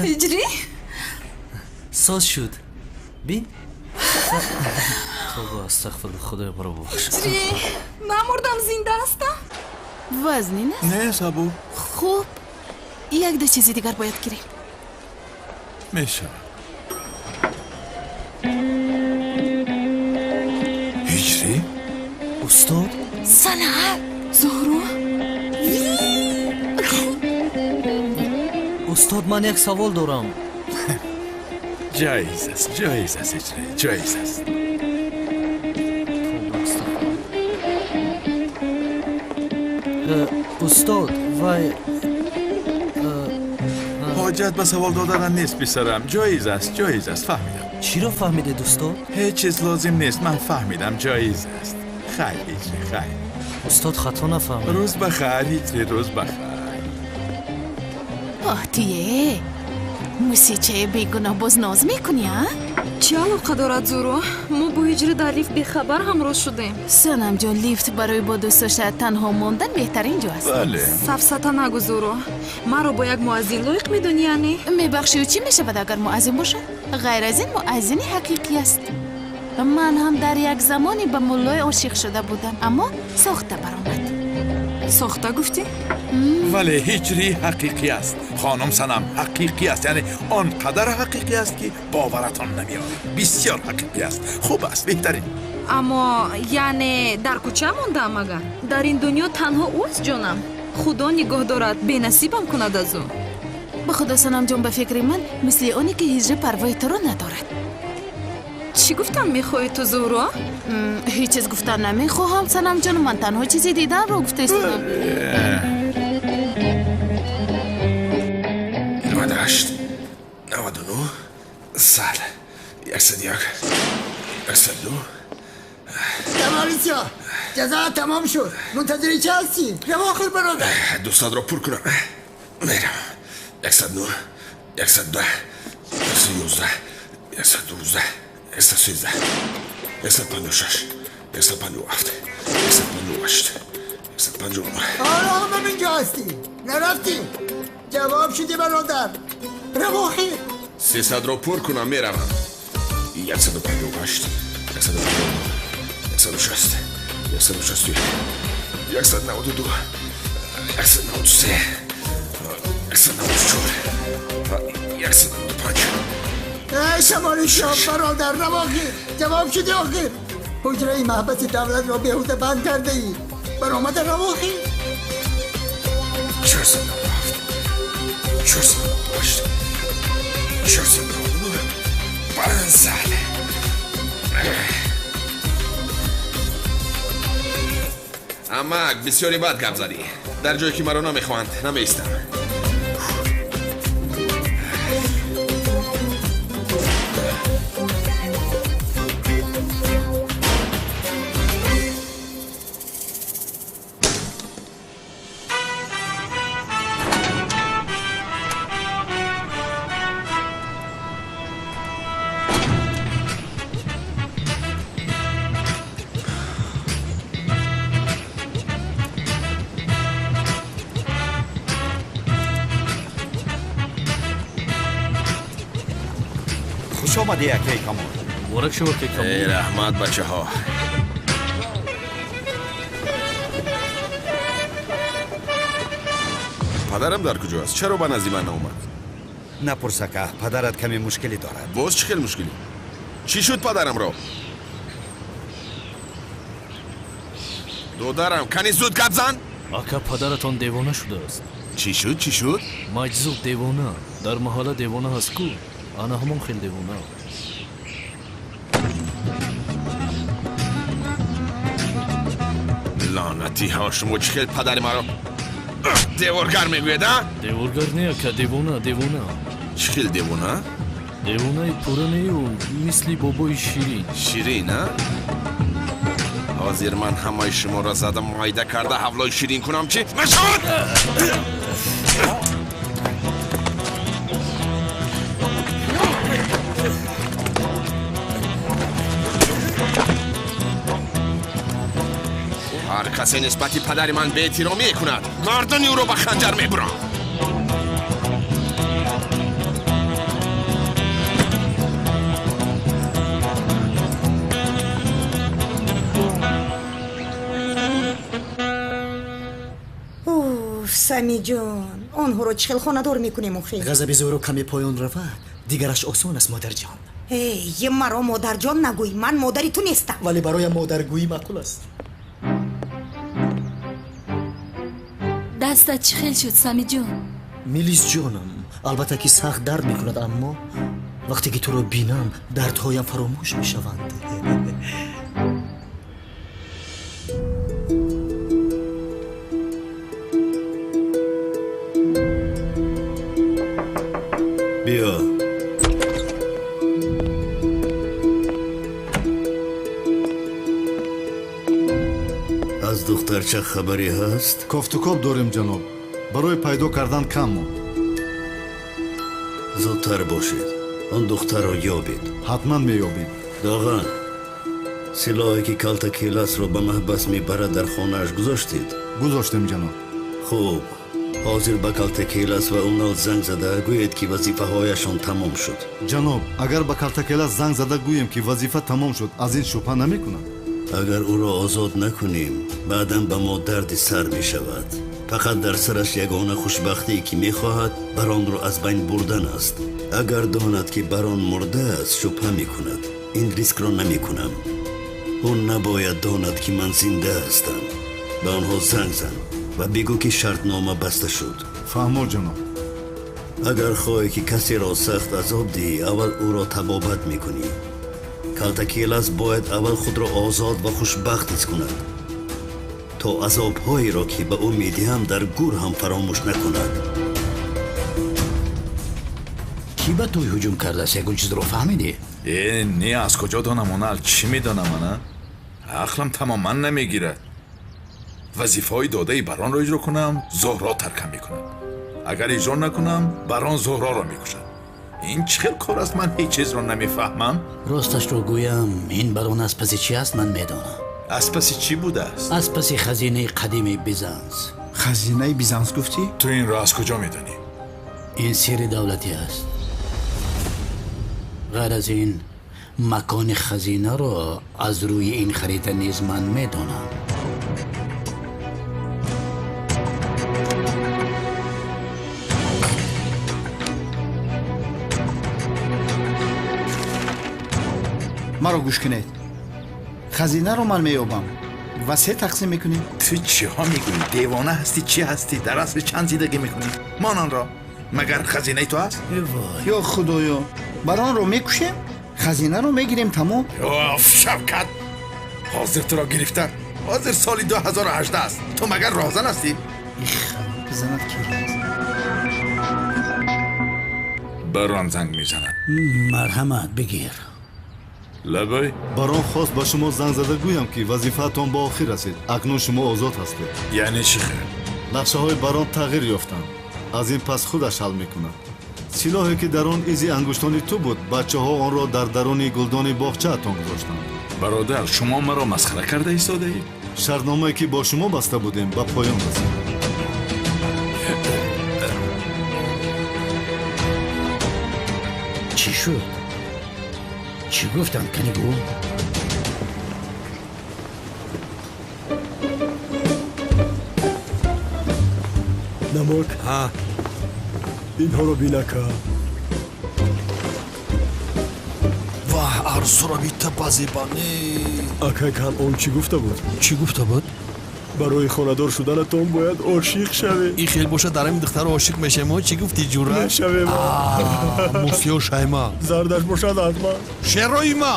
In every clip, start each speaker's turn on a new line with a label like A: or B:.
A: Ҳиҷрӣ?
B: Соз шуд. Бин. Тавба, астағфируллоҳ, Худоё маро бубахш.
A: Ҳиҷрӣ, намурдам, зинда ҳастам.
C: Вазнин аст?
D: Не, сабук.
C: Хуб, як ду чизи дигар бояд гирем.
D: Мешавад. Ҳиҷрӣ?
B: Устод?
C: Санам!
A: Зуҳро?
B: Устод, ман як савол дорам.
D: Ҷоиз аст, ҷоиз аст, ҳиҷрӣ, ҷоиз аст.
B: Тавба, астағфируллоҳ. Устод, вай
D: Ҳоҷат ба савол додан нест, писарам. Ҷоиз аст, ҷоиз аст, фаҳмидам.
B: Чиро фаҳмидед, устод?
D: Ҳеҷ чиз лозим нест, ман фаҳмидам, ҷоиз аст. Хайр, ҳиҷрӣ, хайр.
B: Устод, хато нафаҳмид.
D: Рӯз ба хайр, ҳиҷрӣ, рӯз ба хайр.
C: Оҳ, туе! Мусичаи бегуноҳ боз ноз мекунӣ, а?
A: Чӣ алоқа дорад, Зуҳро? Мо бо ҳиҷрӣ дар лифт бехабар ҳамроҳ шудем.
C: Санамҷон, лифт барои бо дӯст доштаат танҳо мондан беҳтарин ҷо аст.
D: Бале.
A: Сафсата нагӯ, Зуҳро. Маро бо як муаззин лоиқ медонӣ, яъне?
C: Мебахшӣ, чӣ мешавад агар муаззин бошад? Ғайр аз ин муаззини ҳақиқӣ аст. Ман ҳам дар як замоне ба муллое ошиқ шуда будам, аммо сохта баромад.
A: Сохта гуфтӣ?
D: Вале ҳиҷрӣ ҳақиқӣ аст, хонум Санам, ҳақиқӣ аст. Яъне он қадар ҳақиқӣ аст, ки боваратон намеояд. Бисёр ҳақиқӣ аст. Хуб аст, беҳтарин.
A: Аммо яъне дар кӯча мондаам магар? Дар ин дунё танҳо ӯст, ҷонам. Худо нигоҳ дорад, бенасибам кунад аз ӯ.
C: Ба худо, Санамҷон, ба фикри ман мисли оне ки ҳиҷрӣ парвои туро надорад.
A: Чӣ гуфтан мехоҳӣ ту, Зуҳро?
C: Ҳеҷ чиз гуфтан намехоҳам, Санамҷон, ман танҳо чизи диданро гуфта истодам.
E: 98, 99, 100, 101, 102.
F: Камолисё, ҷазо тамом шуд. Мунтазири чӣ ҳастӣ? Рав охир, бародар.
E: 200-ро пур кунам, мерам. 109, 110, 111, 112, 113, 156, 157, 158, 159.
F: ҳоло ҳам ҳаминҷо ҳастӣ, нарафтӣ. Ҷавоб шудӣ, бародар, рав охир.
E: 300-ро пур кунам, меравам. 158, 159, 160, 161, 192, 193, 194, 195.
F: Эй, шамоли шом, бародар, рав охир, ҷавоб шудӣ охир. Ҳуҷраи маҳбаси давлатро беҳуда банд кардаӣ. Баромада рав охир.
E: 497, 498, 499, 500. Амак, бисёре бад гап задӣ. Дар ҷое ки маро намехоҳанд, намеистам.
G: Хуш омадӣ, акаи Камол.
B: Муборак шуд, акаи Камол.
E: Эй, раҳмат, бачаҳо. Падарам дар куҷо аст? Чаро ба назди ман наомад?
G: Напурс, ака, падарат каме мушкилӣ дорад.
E: Боз чӣ хел мушкилӣ? Чӣ шуд падарамро? Додарам, кани зуд гап зан.
B: Ака, падаратон девона шудааст.
E: Чӣ шуд, чӣ шуд?
B: Маҷзуб, девона. Дар маҳалла девона ҳаст ку, ана ҳамон хел девона.
E: Лаънатиҳо, шумо чӣ хел падари маро деворгар мегӯед, а?
B: Деворгар не, ака, девона, девона.
E: Чӣ хел девона?
B: Девонаи пурра нею, мисли бобои Ширин.
E: Ширин, а? Ҳозир ман ҳамаи шуморо зада майда карда ҳавлои Ширин кунам, чӣ нашавад? Ҳар касе нисбати падари ман беэҳтиромӣ кунад, гардани ӯро ба ханҷар мебурам.
H: Самиҷон, онҳоро чӣ хел хонадор мекунем охир?
I: Ғазаби зӯро каме поён равад, дигараш осон аст, модарҷон.
H: Эй, маро модарҷон нагӯй, ман модари ту нестам.
I: Вале бароям модаргӯӣ маъқул аст.
A: Дастат чӣ хел шуд, Самиҷон?
I: Милисҷонам, албатта ки сахт дард мекунад, аммо вақте ки туро бинам, дардҳоям фаромӯш мешаванд.
G: Биё. Аз духтарча хабаре ҳаст?
J: Кофтукоб дорем, ҷаноб. Барои пайдо кардан кам монд.
G: Зудтар бошед, он духтарро ёбед.
J: Ҳатман меёбем.
G: Доған, силоҳе ки Калтакеласро ба маҳбас мебарад, дар хонааш гузоштед?
J: Гузоштем, ҷаноб.
G: Хуб, ҳозир ба Калтакелас ва Унал занг зада гӯед, ки вазифаҳояшон тамом шуд.
J: Ҷаноб, агар ба Калтакелас занг зада гӯем, ки вазифа тамом шуд, аз ин шубҳа намекунад?
G: Агар ӯро озод накунем, баъдан ба мо дарди сар мешавад. Фақат дар сараш ягона хушбахтие ки мехоҳад, Баронро аз байн бурдан аст. Агар донад, ки Барон мурдааст, шубҳа мекунад. Ин рискро намекунам. Ӯ набояд донад, ки ман зинда ҳастам. Ба онҳо занг зан ва бигӯ, ки шартнома баста шуд.
J: Фаҳмо, ҷаноб.
G: Агар хоҳӣ, ки касеро сахт азоб диҳӣ, аввал ӯро табобат мекунӣ. Калтакелас бояд аввал худро озод ва хушбахт ҳис кунад, то азобҳоеро, ки ба ӯ медиҳам, дар гур ҳам фаромӯш накунад.
K: Кӣ ба тӯй ҳуҷум кардааст? Ягон чизро фаҳмидӣ?
D: Э, не, аз куҷо донам, Онал? Чӣ медонам ана? Ақлам тамоман намегирад. Вазифаҳои додаи Баронро иҷро кунам, Зуҳро таркам мекунад. Агар иҷро накунам, Барон Зуҳроро мекушад. Ин чӣ хел кор аст? Ман ҳеҷ чизро намефаҳмам.
K: Росташро гӯям, ин Барон аз паси чӣ аст, ман медонам.
D: Аз паси чӣ будааст?
K: Аз паси хазинаи қадими Бизанс.
L: Хазинаи Бизанс гуфтӣ?
D: Ту инро аз куҷо медонӣ?
K: Ин сирри давлатӣ аст. Ғайр аз ин, макони хазинаро аз рӯи ин харита низ ман медонам.
L: Маро гӯш кунед. Хазинаро ман меёбам ва се тақсим мекунем.
D: Ту чиҳо мегӯӣ? Девона ҳастӣ? Чӣ ҳастӣ? Дар асри чанд зиндагӣ мекунӣ? Мон онро. Магар хазинаи ту аст?
L: Ё худоё, Баронро мекушем, хазинаро мегирем, тамом.
D: Оф, Шавкат, ҳозир туро гирифтан. Ҳозир соли 2018 аст. Ту магар роҳзан ҳастӣ?
L: Бизанад ки.
D: Барон занг мезанад.
K: Марҳамат, бигир.
D: Лабай.
J: Барон хост ба шумо занг зада гӯям, ки вазифаатон ба охир расид. Акнун шумо озод ҳастед.
D: Яъне чӣ хел?
J: Нақшаҳои Барон тағйир ёфтанд. Аз ин пас худаш ҳал мекунад. Силоҳе ки дар он изи ангуштони ту буд, бачаҳо онро дар даруни гулдони боғчаатон гузоштанд.
D: Бародар, шумо маро масхара карда истодаед?
J: Шартномае ки бо шумо баста будем, ба поён расид.
K: Чӣ шуд? Чӣ гуфтанд, кани гӯ?
M: Намак, инҳоро бинака.
N: Ваҳ, арзуро бита базебане.
M: Акай Канъон чӣ гуфта буд?
N: Чӣ гуфта буд?
M: Барои хонадор шуданатон бояд ошиқ шавед.
N: Ин хел бошад, дар ҳамин духтаро ошиқ мешавем. Чӣ гуфтӣ, ҷура?
M: Мешавем.
N: Мусиё шайма.
M: Зардаш бошад аз ман.
N: Шерои ма.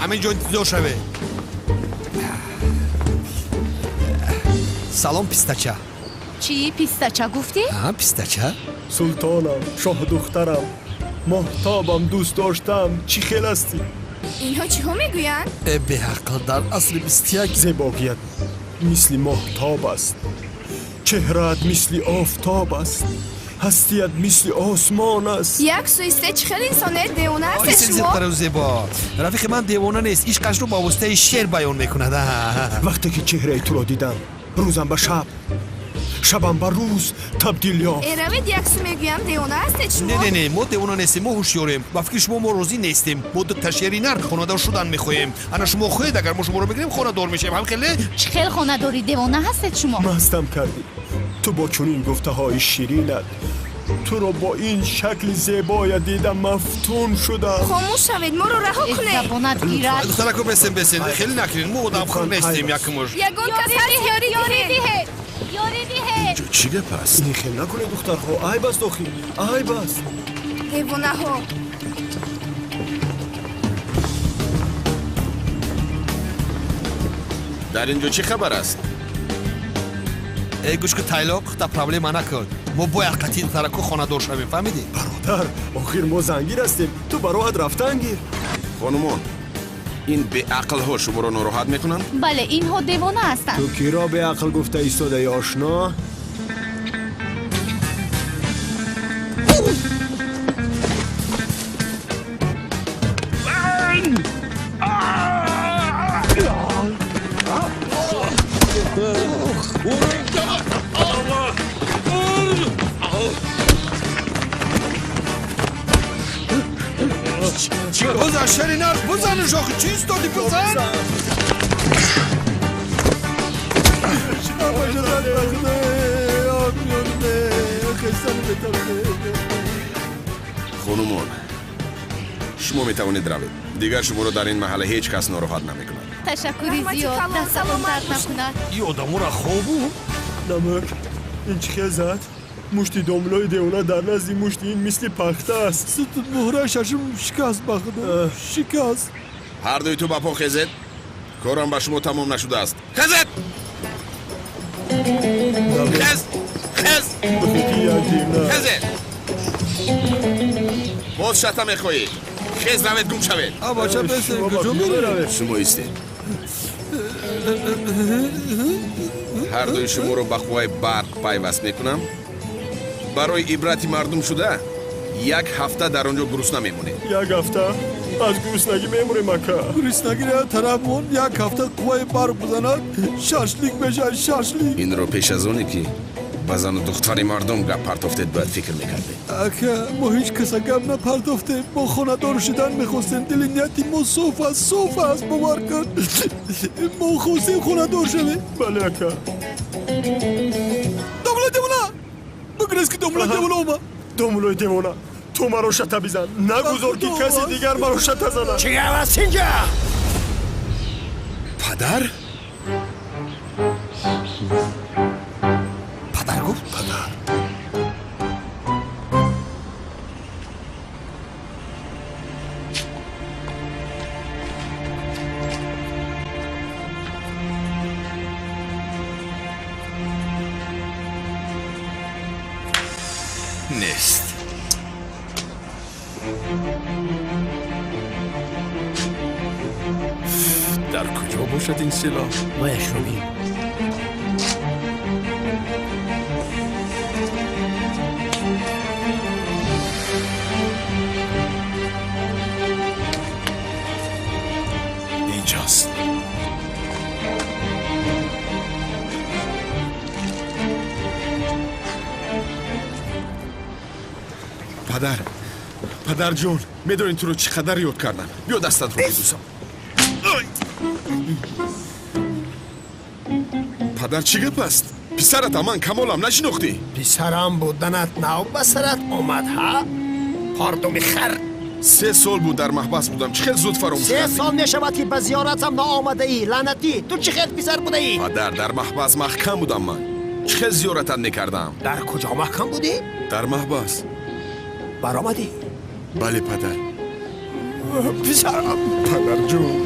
N: Ҳамин ҷо интизор шавед. Салом, пистача.
C: Чӣ пистача гуфтӣ?
N: Пистача.
M: Султонам, шоҳдухтарам, моҳтобам, дӯст доштам, чӣ хел ҳастӣ?
O: Инҳо чиҳо мегӯянд?
N: Э, беақл, дар асри 21.
M: Зебогият мисли моҳтоб аст, чеҳраат мисли офтоб аст, ҳастият мисли осмон аст.
O: Як сӯи се чӣ хел инсоне? Девона ҳастед шумо?
N: Зебтару зебо. Рафиқи ман девона нест, ишқашро ба воситаи шеър баён мекунад.
M: Вақте ки чеҳраи туро дидам, рӯзам ба шаб, шабам ба рӯз табдил ёфт.
O: Э, равед, як сӯ мегӯям, девона ҳастед шумо?
N: Не, не, не, мо девона нестем, мо ҳушёрем. Ба фикри шумо мо розӣ нестем. Мо дута шери нар хонадор шудан мехоҳем. Ана шумо хоҳед, агар мо шуморо мегирем, хонадор мешавем. Ҳам хеле?
C: Чӣ хел хонадорӣ? Девона ҳастед шумо?
M: Мастам кардӣ, Ту бо чунин гуфтаҳои ширинат, туро бо ин шакли зебоят дида мафтун шудам.
O: Хомӯш шавед, моро раҳо кунед.
C: Забонат гирад.
N: Духтарако, бесен, бесен, хеле накунед, мо одамхӯр нестем якмуш.
O: Ягон кас ҳаст, ёрӣ диҳед, ёрӣ диҳед.
D: Инҷо чӣ гап аст?
M: Ин хел накунед, духтарҳо, айб аст охир, айб аст.
O: Девонаҳо.
E: Дар ин ҷо чӣ хабар аст?
N: Эй, гӯш ку, тайлоқ, та проблема накун. Мо бояд қатъи духтарако хонадор шавем, фаҳмидӣ?
M: Бародар, охир мо зангир ҳастем, ту ба роҳат рафтан гир.
E: Хонумон, ин беақлҳо шуморо нороҳат мекунанд?
C: Бале, инҳо девона ҳастанд.
M: Ту киро беақл гуфта истодаи, ошно?
N: Бизан, шери нар, бизанш охи, чӣ истоди, бизан.
E: Хонумон, шумо метавонед равед. Дигар шуморо дар ин маҳалла ҳеҷ кас нороҳат намекунад.
C: Ташаккури зиёд, дастатон дард накунад.
N: Ин одаморо хобу
M: намак, ин чӣ хел зад? Мушти домлои девона дар назди мушти ин мисли пахта аст.
N: Муҳраи шашум шикаст, ба худо, шикаст.
E: Ҳар дуи ту ба по хезед. Корам ба шумо тамом нашудааст. Хезед, хез, хез, хезед. Боз шата мехоҳӣ? Хез, равед, гум шавед.
N: Бача, бесен, куҷо меравед?
E: Шумо истед. Ҳар дуи шуморо ба қувваи барқ пайваст мекунам. Барои ибрати мардум шуда, як ҳафта дар он ҷо гурусна мемонед.
M: Як ҳафта аз гуруснагӣ мемурем, ака.
N: Гуруснагиро тараф мон, як ҳафта қувваи барқ бизанад, шашлик мешавад, шашлик.
E: Инро пеш аз оне ки ба зану духтари мардум гап партофтед, бояд фикр мекардед.
N: Ака, мо ҳеҷ каса гап напартофтем. Мо хонадор шудан мехостем. Дили нияти мо соф аст, соф аст, бовар кун. Мо хостем хонадор шавем.
M: Бале, ака.
N: Домла девона, бигрез, ки домла девона омад.
M: Домлои девона, ту маро шата бизан, нагузор ки каси дигар маро шата занад.
K: Чӣ гап аст инҷа?
E: Падар.
N: Падар гуфт, падар.
D: Нест. Дар куҷо бошад ин силоҳ?
K: Ваяшро бин.
D: Инҷост.
E: Падар, падарҷон, медонӣ туро чӣ қадар ёд кардам? Биё, дастатро бибӯсам. Падар, чӣ гап аст? Писаратам ман, Камолам, нашинохтӣ?
P: Писарам буданат нав ба сарат омад, ҳа, пардуми хар?
E: 3 сол буд дар маҳбас будам, чӣ хел зуд фаромӯш
P: Се
E: кардӣ?
P: сол мешавад, ки ба зиёратам наомадаӣ. Лаънатӣ, ту чӣ хел писар будаӣ?
E: Падар, дар маҳбас маҳкам будам ман, чӣ хел зиёратат мекардам?
P: Дар куҷо маҳкам будӣ?
E: Дар маҳбас.
P: Баромадӣ?
E: Бале, падар.
P: Писарам.
E: Падарҷон.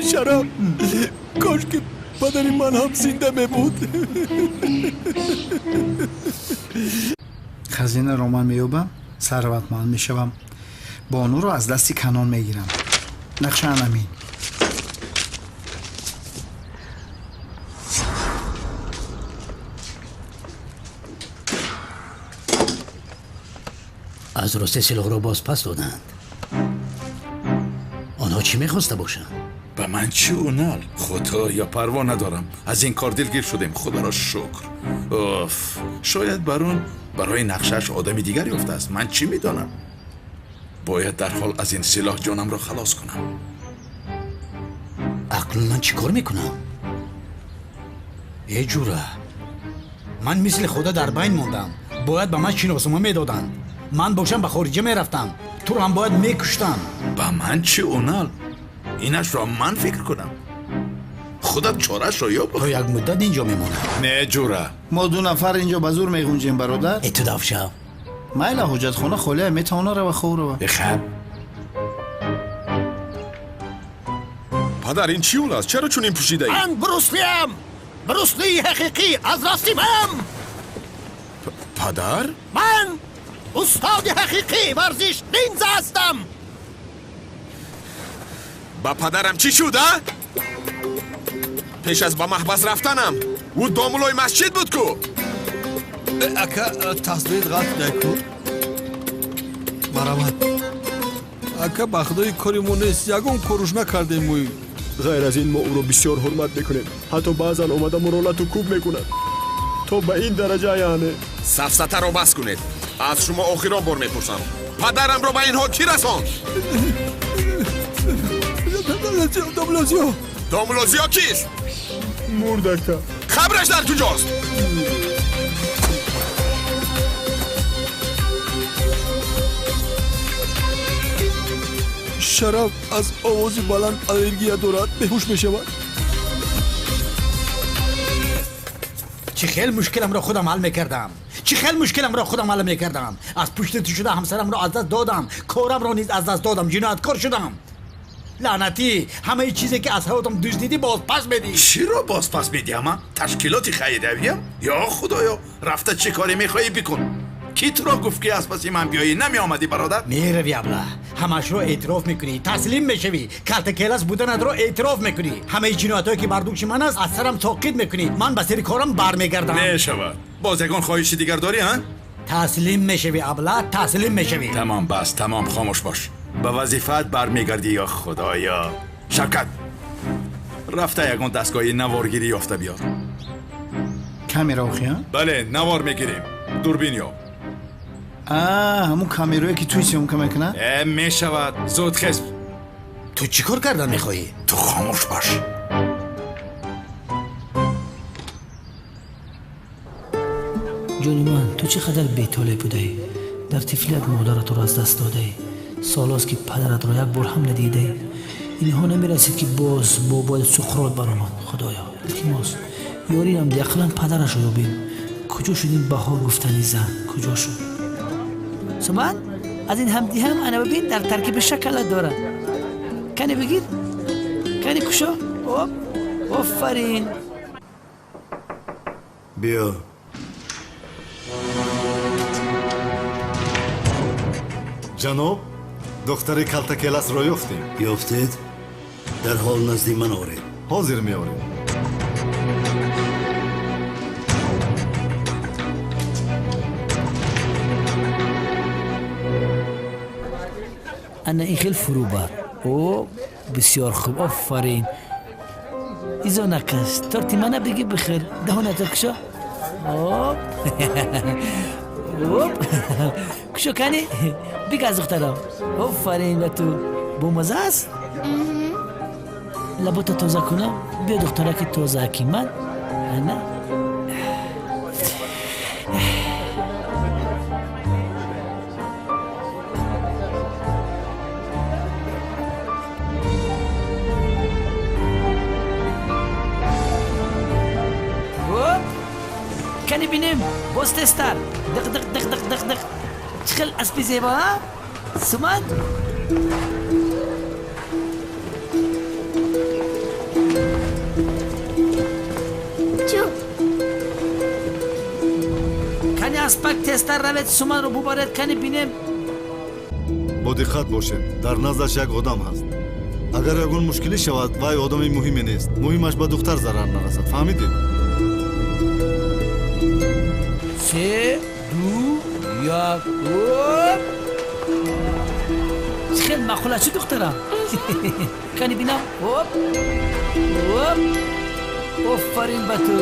N: Шараф, кош ки падари ман ҳам зинда мебуд.
L: Хазинаро ман меёбам, сарватманд мешавам, бонуро аз дасти Канон мегирам. Нақшаам ҳамин.
K: Аз росте силоҳро боз пас доданд. Онҳо чӣ мехоста бошанд?
D: Ба ман чӣ, Унал? Худо ё, парво надорам. Аз ин кор дилгир шудем, худоро шукр. Уф, шояд Барон барои нақшааш одами дигар ёфтааст, ман чӣ медонам? Бояд дарҳол аз ин силоҳ ҷонамро халос кунам.
K: Акнун ман чӣ кор мекунам? Э ҷура, ман мисли худо дар байн мондам. Бояд ба ман шиноснома медоданд. Ман бошам ба хориҷа мерафтам. Туро ҳам бояд мекуштам.
D: Ба ман чӣ, Унал? Инашро ман фикр кунам. Худат чораашро ёб.
K: То як муддат инҷо мемонам.
D: Не ҷура,
L: мо ду нафар инҷо ба зур меғунҷем, бародар.
K: Э ту давшав.
L: Майла, ҳоҷатхона холия, метавона рава хоб рава.
D: Бихаб.
E: Падар, ин чӣ ҳол аст? Чаро чунин пӯшидаӣ?
P: Ман Бруслиам! Бруслии ҳақиқӣ аз рости ман!
E: Падар?
P: Ман устоди ҳақиқӣ варзиш нинза ҳастам!
E: Ба падарам чӣ шуд, а? Пеш аз ба маҳбас рафтанам ӯ домулои масҷид буд ку?
N: Ака, тасдиқ ғалт ку. Марамат. Ака, ба худои кори мо нест, ягон коруш накардем мо.
M: Ғайр аз ин мо ӯро бисёр ҳурмат мекунем. Ҳатто баъзан омада моро лату кӯб мекунад. То ба ин дараҷа яъне.
E: Сафсатаро бас кунед. Аз шумо охирон бор мепурсам. Падарамро ба ин ҳол кӣ расонд?
N: Домулозиё.
E: Домулозиё кист?
M: Мурд, ака.
E: Хабраш дар куҷост?
N: Шараф аз овози баланд аллергия дорад, беҳуш мешавад.
K: Чӣ хел мушкиламро худам ҳал мекардам. Чӣ хел мушкиламро худам ҳал мекардам. Аз пушти ту шуда ҳамсарамро аз даст додам, корамро низ аз даст додам, ҷинояткор шудам. Лаънатӣ, ҳамаи чизе ки аз ҳаётам дуздидӣ бозпас медиҳӣ.
D: Чиро бозпас медиҳам? Ташкилоти хайриявиям? Ё худоё, рафта чӣ коре мехоҳӣ бикун. Кӣ туро гуфт ки аз паси ман биёӣ? Намеомадӣ, бародар.
K: Меравӣ, абла, ҳамашро эътироф мекунӣ, таслим мешавӣ, калтакелас буданатро эътироф мекунӣ. Ҳамаи ҷиноятҳое ки бар дӯши ман аст аз сарам соқит мекунӣ. Ман ба сари корам бармегардам.
D: Мешавад. Боз ягон хоҳиши дигар дорӣ, ҳа?
K: Таслим мешавӣ, абла, таслим мешавӣ.
D: Тамом, бас, тамом, хомӯш бош. Ба вазифаат бармегардӣ, ё худоё. Шавкат, рафта ягон дастгоҳи наворгирӣ ёфта биёр.
L: Камера охи, ҳа?
D: Бале, навор мегирем. Дурбин ёб.
L: Ҳамун камерое ки туи съёмка мекунад?
D: Э, мешавад. Зуд хез.
K: Ту чӣ кор кардан мехоҳӣ?
D: Ту хомӯш бош.
Q: Ҷони ман, ту чӣ қадар бетолеъ будаӣ. Дар тифлият модаратро аз даст додаӣ. Солост ки падаратро як бор ҳам надидаӣ. Инҳо намерасид ки боз бобои Суқрот баромад. Худоё, илтимос, ёриам ди, ақаллан падарашро ёбем. Куҷо шуд ин баҳор гуфтани зан? Куҷо шуд?
R: Суман, аз ин ҳам диҳам, ана бибин, дар таркиби шоколад дорад. Кане бигир, кане кушо. Оп, офарин.
G: Биё.
J: Ҷаноб, духтари калтакеласро ёфтем.
G: Ёфтед? Дар ҳол назди ман оред.
J: Ҳозир меорем.
Q: Ана ин хел фурӯ бар. О, бисёр хуб, офарин. Изо накаш, торти мана бигир бихӯр. Даҳонато кушо. Оп. Оп. Кушо кани? Бигаз, духтарам. Офарин ба ту. Бомаза аст? Лабота тоза кунам. Биё, духтараки тозааки ман. Ана. Кани бинем, боз тезтар. Дық дық дық дық дық дық. Чӣ хел аспи зебо, а? Суман?
O: Чу.
R: Кани аспак тезтар равед, Суманро бубаред, кани бинем.
J: Бо диққат бошед, дар наздаш як одам ҳаст. Агар ягон мушкилӣ шавад, вай одами муҳиме нест. Муҳимаш ба духтар зарар нарасад. Фаҳмидед?
R: 3, 2, 1, оп! Чӣ хел маъқул аст, чӣ духтарам? Кани бинам. Оп! Оп! Офарин ба ту.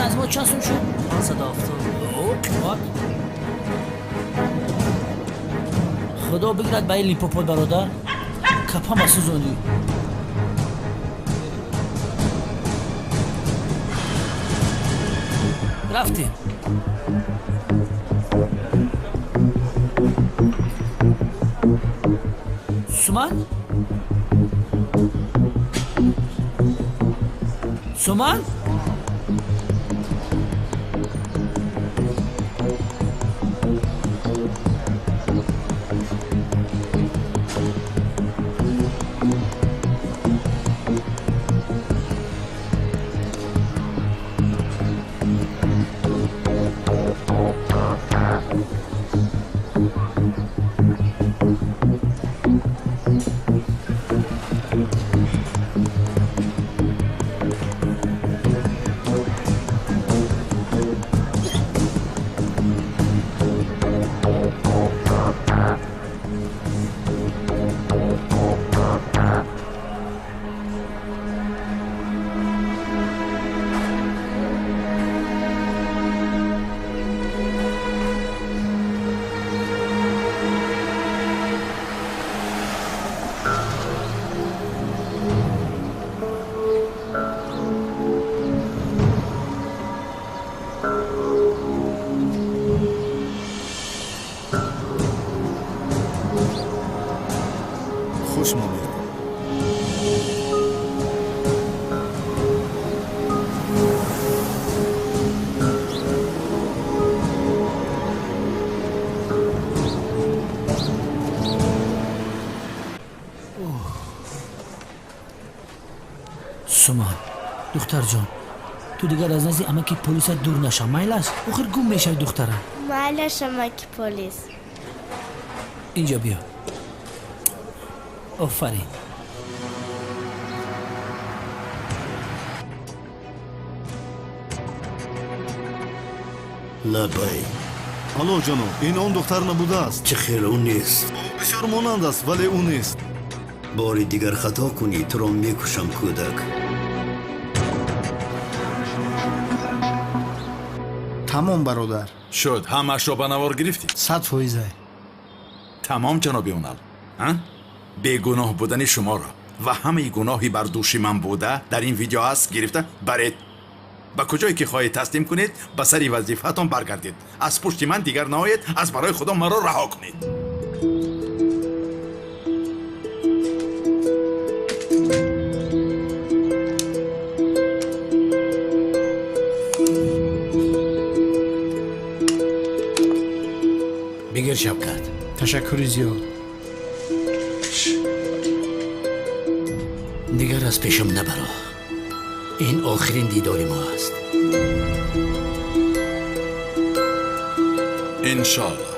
Q: Аз мо чанд сум шуд?
B: 570.
Q: О, қимат. Худо бигирад ба ин Лимпопо, бародар. Капама сӯзондӣ. Рафтем. Суман? Суман?
J: Хуш монед.
Q: Суман, духтарҷон, ту дигар аз назди амаки полиса дур наша, майлаш? Охир гум мешавӣ, духтарам.
S: Майлаш, амаки полис.
Q: Инҷо биё. Офарин.
G: Лабай.
J: Алло, ҷаноб, ин он духтар набудааст.
G: Чӣ хел ӯ нест?
J: Ӯ бисёр монанд аст, вале ӯ нест.
G: Бори дигар хато кунӣ, туро мекушам, кӯдак.
L: Тамом, бародар.
D: Шуд, ҳамаашро ба навор гирифтӣ?
L: 100%.
D: Тамом, ҷаноби Унал. Бегуноҳ будани шуморо ва ҳамаи гуноҳи бар дӯши ман буда дар ин видео аст, гирифта баред. Ба куҷое ки хоҳед таслим кунед, ба сари вазифаатон баргардед. Аз пушти ман дигар наоед, аз барои худо маро раҳо кунед.
K: Бигир, Шавкат.
L: Ташаккури зиёд.
K: Дигар аз пешам набаро. Ин охирин дидори мо аст.
D: Иншоаллоҳ.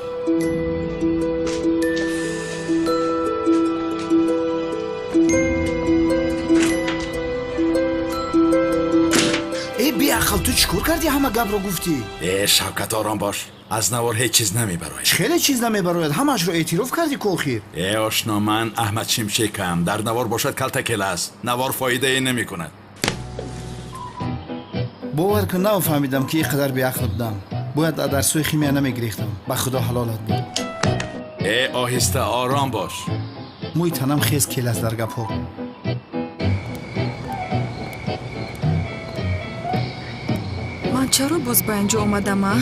L: Э, беақл, ту чӣ кор кардӣ, ҳама гапро гуфтӣ?
D: Э, Шавкат, ором бош. Аз навор ҳеҷ чиз намебарояд.
L: Хеле чиз намебарояд, ҳамаашро эътироф кардӣ ку охир.
D: Э, ошно, ман Аҳмад Шимшекам. Дар навор бошад калтакел аст. Навор фоидае намекунад.
L: Бовар кун, нафаҳмидам ки ин қадар беақл будам. Бояд аз дарсҳои химия намегирифтам. Ба худо ҳалолат буд.
D: Э, оҳиста, ором бош.
L: Мӯи танам хез кел аст дар гапҳо.
A: Ман чаро боз ба инҷо омадам, а?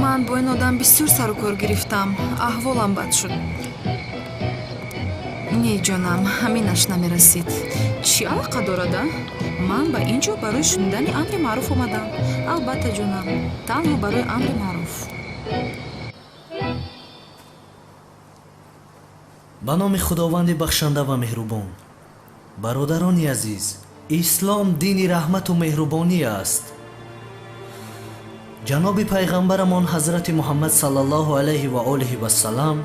A: Ман бо ин одам бисёр сару кор гирифтам, аҳволам бад шуд. Не, ҷонам, ҳаминаш намерасид. Чӣ алоқа дорад, а? Ман ба ин ҷо барои шунидани амри маъруф омадам. Албатта, ҷонам, танҳо барои амри маъруф.
I: Ба номи Худованди бахшанда ва меҳрубон. Бародарони азиз, ислом дини раҳмату меҳрубонӣ аст. Ҷаноби пайғамбарамон ҳазрати Муҳаммад саллаллоҳу алайҳи ва олиҳи вассалам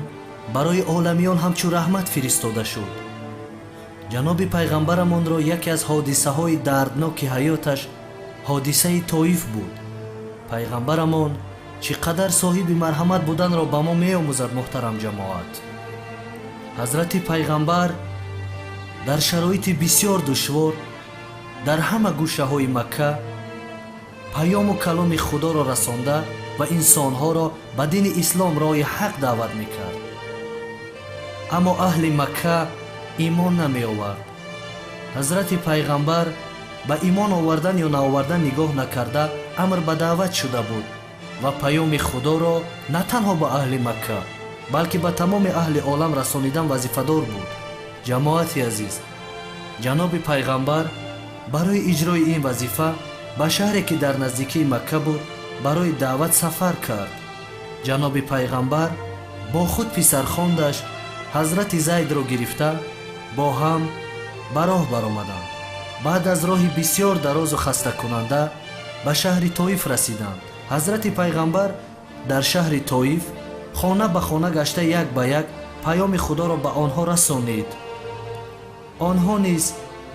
I: барои оламиён ҳамчун раҳмат фиристода шуд. Ҷаноби пайғамбарамонро яке аз ҳодисаҳои дардноки ҳаёташ ҳодисаи Тоиф буд. Пайғамбарамон чӣ қадар соҳиби марҳамат буданро ба мо меомӯзад, муҳтарам ҷамоат. Ҳазрати пайғамбар дар шароити бисёр душвор дар ҳама гӯшаҳои Макка паёму каломи Худоро расонда ва инсонҳоро ба дини ислом роҳи ҳақ даъват мекард. Аммо аҳли Макка имон намеовард. Ҳазрати пайғамбар ба имон овардан ё наовардан нигоҳ накарда амр ба даъват шуда буд ва паёми Худоро на танҳо ба аҳли Макка, балки ба тамоми аҳли олам расонидан вазифадор буд. Ҷамоати азиз, ҷаноби пайғамбар барои иҷрои ин вазифа ба шаҳре ки дар наздикии Макка буд барои даъват сафар кард. Ҷаноби пайғамбар бо худ писархондаш ҳазрати Зайдро гирифта бо ҳам ба роҳ баромаданд. Баъд аз роҳи бисёр дарозу хастакунанда ба шаҳри Тоиф расиданд. Ҳазрати пайғамбар дар шаҳри Тоиф хона ба хона гашта як ба як паёми Худоро ба онҳо расонид. Онҳо низ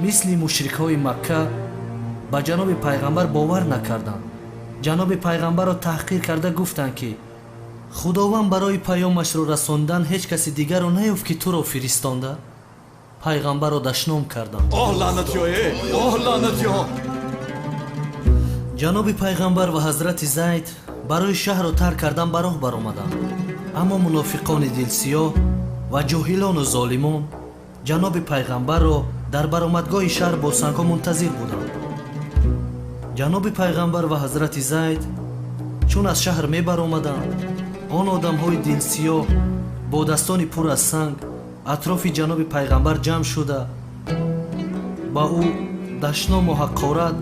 I: мисли мушрикҳои Макка ба ҷаноби пайғамбар бовар накарданд. Ҷаноби пайғамбарро таҳқир карда гуфтанд ки Худованд барои паёмашро расондан ҳеҷ каси дигарро наёфт ки туро фиристонда. Пайғамбарро дашном карданд.
N: Оҳ лаънатиё, оҳ лаънатиё!
I: Ҷаноби пайғамбар ва ҳазрати Зайд барои шаҳрро тарк кардан ба роҳ баромаданд. Аммо мунофиқони дилсиёҳ ва ҷоҳилону золимон ҷаноби пайғамбарро дар баромадгоҳи шаҳр бо сангҳо мунтазир буданд. Ҷаноби пайғамбар ва ҳазрати Зайд чун аз шаҳр мебаромаданд, он одамҳои дилсиёҳ бо дастони пур аз санг атрофи ҷаноби пайғамбар ҷамъ шуда ба ӯ дашному ҳақорат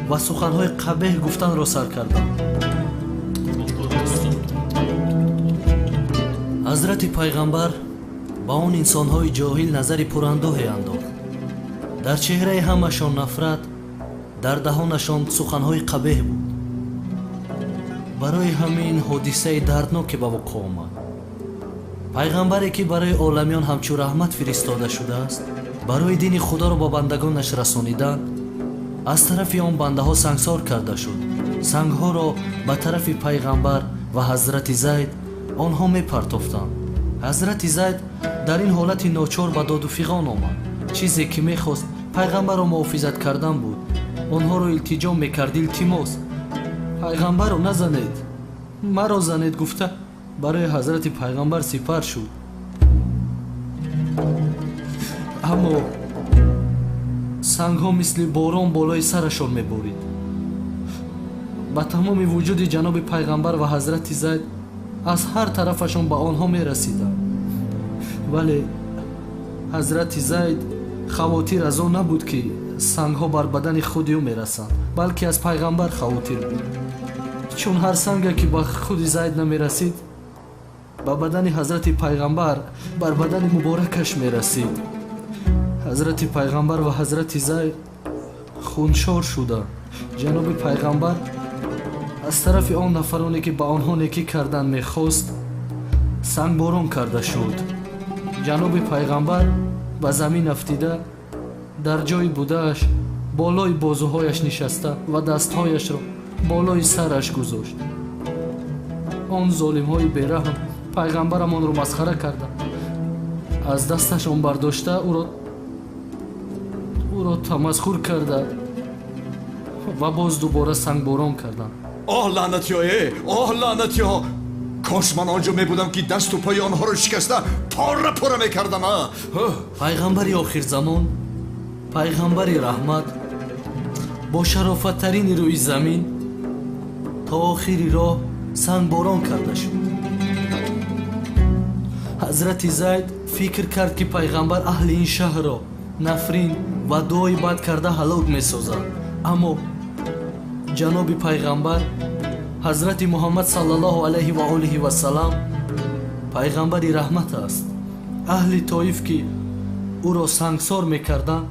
I: ва суханҳои қабеҳ гуфтанро сар карданд. Ҳазрати пайғамбар ба он инсонҳои ҷоҳил назари пурандоҳе андохт. Дар чеҳраи ҳамашон нафрат, дар даҳонашон суханҳои қабеҳ буд. Барои ҳамин ҳодисаи дардноке ба вуқӯъ омад. Пайғамбаре ки барои оламиён ҳамчун раҳмат фиристода шудааст, барои дини Худоро ба бандагонаш расонидан аз тарафи он бандаҳо сангсор карда шуд. Сангҳоро ба тарафи пайғамбар ва ҳазрати Зайд онҳо мепартофтанд. Ҳазрати Зайд дар ин ҳолати ночор ба доду фиғон омад. Чизе ки мехост пайғамбарро муҳофизат кардан буд. Онҳоро илтиҷо мекард, илтимос, пайғамбарро назанед, маро занед гуфта барои ҳазрати пайғамбар сипар шуд. Аммо сангҳо мисли борон болои сарашон меборид. Ба тамоми вуҷуди ҷаноби пайғамбар ва ҳазрати Зайд аз ҳар тарафашон ба онҳо мерасиданд. Вале ҳазрати Зайд хавотир аз он набуд ки сангҳо бар бадани худи ӯ мерасанд, балки аз пайғамбар хавотир буд. Чун ҳар санге ки ба худи Зайд намерасид, ба бадани ҳазрати пайғамбар, бар бадани муборакаш мерасид. Ҳазрати пайғамбар ва ҳазрати Зайд хуншор шуда. Ҷаноби пайғамбар аз тарафи он нафароне ки ба онҳо некӣ кардан мехост сангборон карда шуд. Ҷаноби пайғамбар ба замин афтида дар ҷои будааш болои бозуҳояш нишаста ва дастҳояшро болои сараш гузошт. Он золимҳои бераҳм пайғамбарамонро масхара карда, аз дасташон бардошта ӯро тамасхур карда ва боз дубора сангборон карданд.
N: Оҳ лаънатиё, оҳ лаънатиё! Кош ман он ҷо мебудам ки дасту пои онҳоро шикаста пора пора мекардам.
I: Пайғамбари охирзамон, пайғамбари раҳмат бо шарофаттарини рӯи замин то охири роҳ сангборон карда шуд. Ҳазрати Зайд фикр кард ки пайғамбар аҳли ин шаҳрро нафрин ва дуои бад карда ҳалок месозад. Аммо ҷаноби пайғамбар ҳазрати Муҳаммад саллаллоҳу алайҳи ва олиҳи вассалам пайғамбари раҳмат аст. Аҳли Тоиф ки ӯро сангсор мекарданд,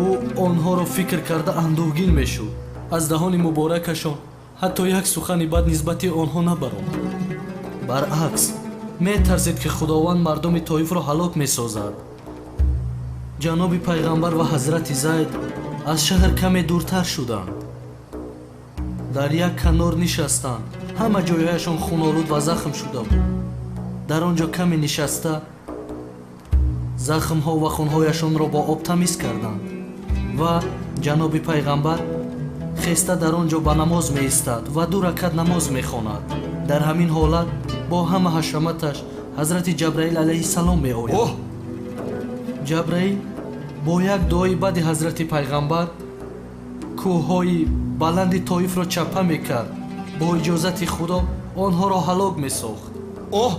I: ӯ онҳоро фикр карда андӯҳгин мешуд. Аз даҳони муборакашон ҳатто як сухани бад нисбати онҳо набаромад. Баръакс, метарсид ки Худованд мардуми Тоифро ҳалок месозад. Ҷаноби пайғамбар ва ҳазрати Зайд аз шаҳр каме дуртар шуданд. Дар як канор нишастанд. Ҳама ҷойҳояшон хунолуд ва захм шуда буд. Дар он ҷо каме нишаста захмҳо ва хунҳояшонро бо об тамиз карданд ва ҷаноби пайғамбар Хеста дар он ҷо ба намоз меистад ва 2 ракат намоз мехонад. Дар ҳамин ҳолат бо ҳама ҳашаматаш ҳазрати Ҷабраил алайҳиссалом меояд. Ҷабраил бо як дуои баъди ҳазрати пайғамбар кӯҳҳои баланди Тоифро чапа мекард. Бо иҷозати Худо онҳоро ҳалок месохт.
N: Оҳ,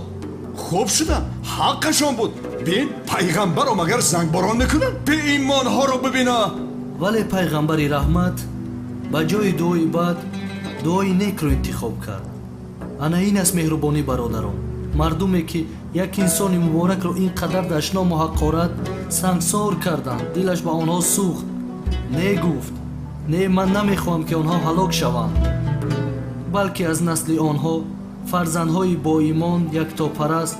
N: хуб шуда, ҳаққашон буд. Бин, пайғамбарро магар зангборон мекунанд? Беимонҳоро бибина.
I: Вале пайғамбари раҳмат ба ҷои дуои бад дуои некро интихоб кард. Ана ин аст меҳрубонӣ, бародарон. Мардуме ки як инсони муборакро ин қадар дашному ҳақорат сангсор карданд, дилаш ба онҳо сӯхт. Не гуфт: не, ман намехоҳам ки онҳо ҳалок шаванд, балки аз насли онҳо фарзандҳои боимон, яктопараст,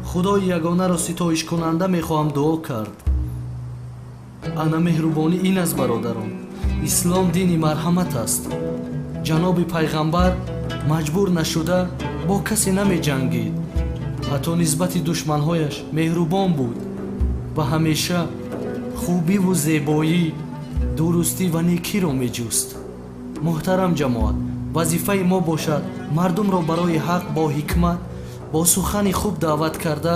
I: Худои ягонаро ситоишкунанда мехоҳам дуо кард. Ана меҳрубонӣ ин аст, бародарон. Ислом дини марҳамат аст. Ҷаноби пайғамбар маҷбур нашуда бо касе намеҷангид. Ҳатто нисбати душманҳояш меҳрубон буд ва ҳамеша хубиву зебоӣ, дурустӣ ва некиро меҷуст. Муҳтарам ҷамоат, вазифаи мо бошад мардумро барои ҳақ бо ҳикмат, бо сухани хуб даъват карда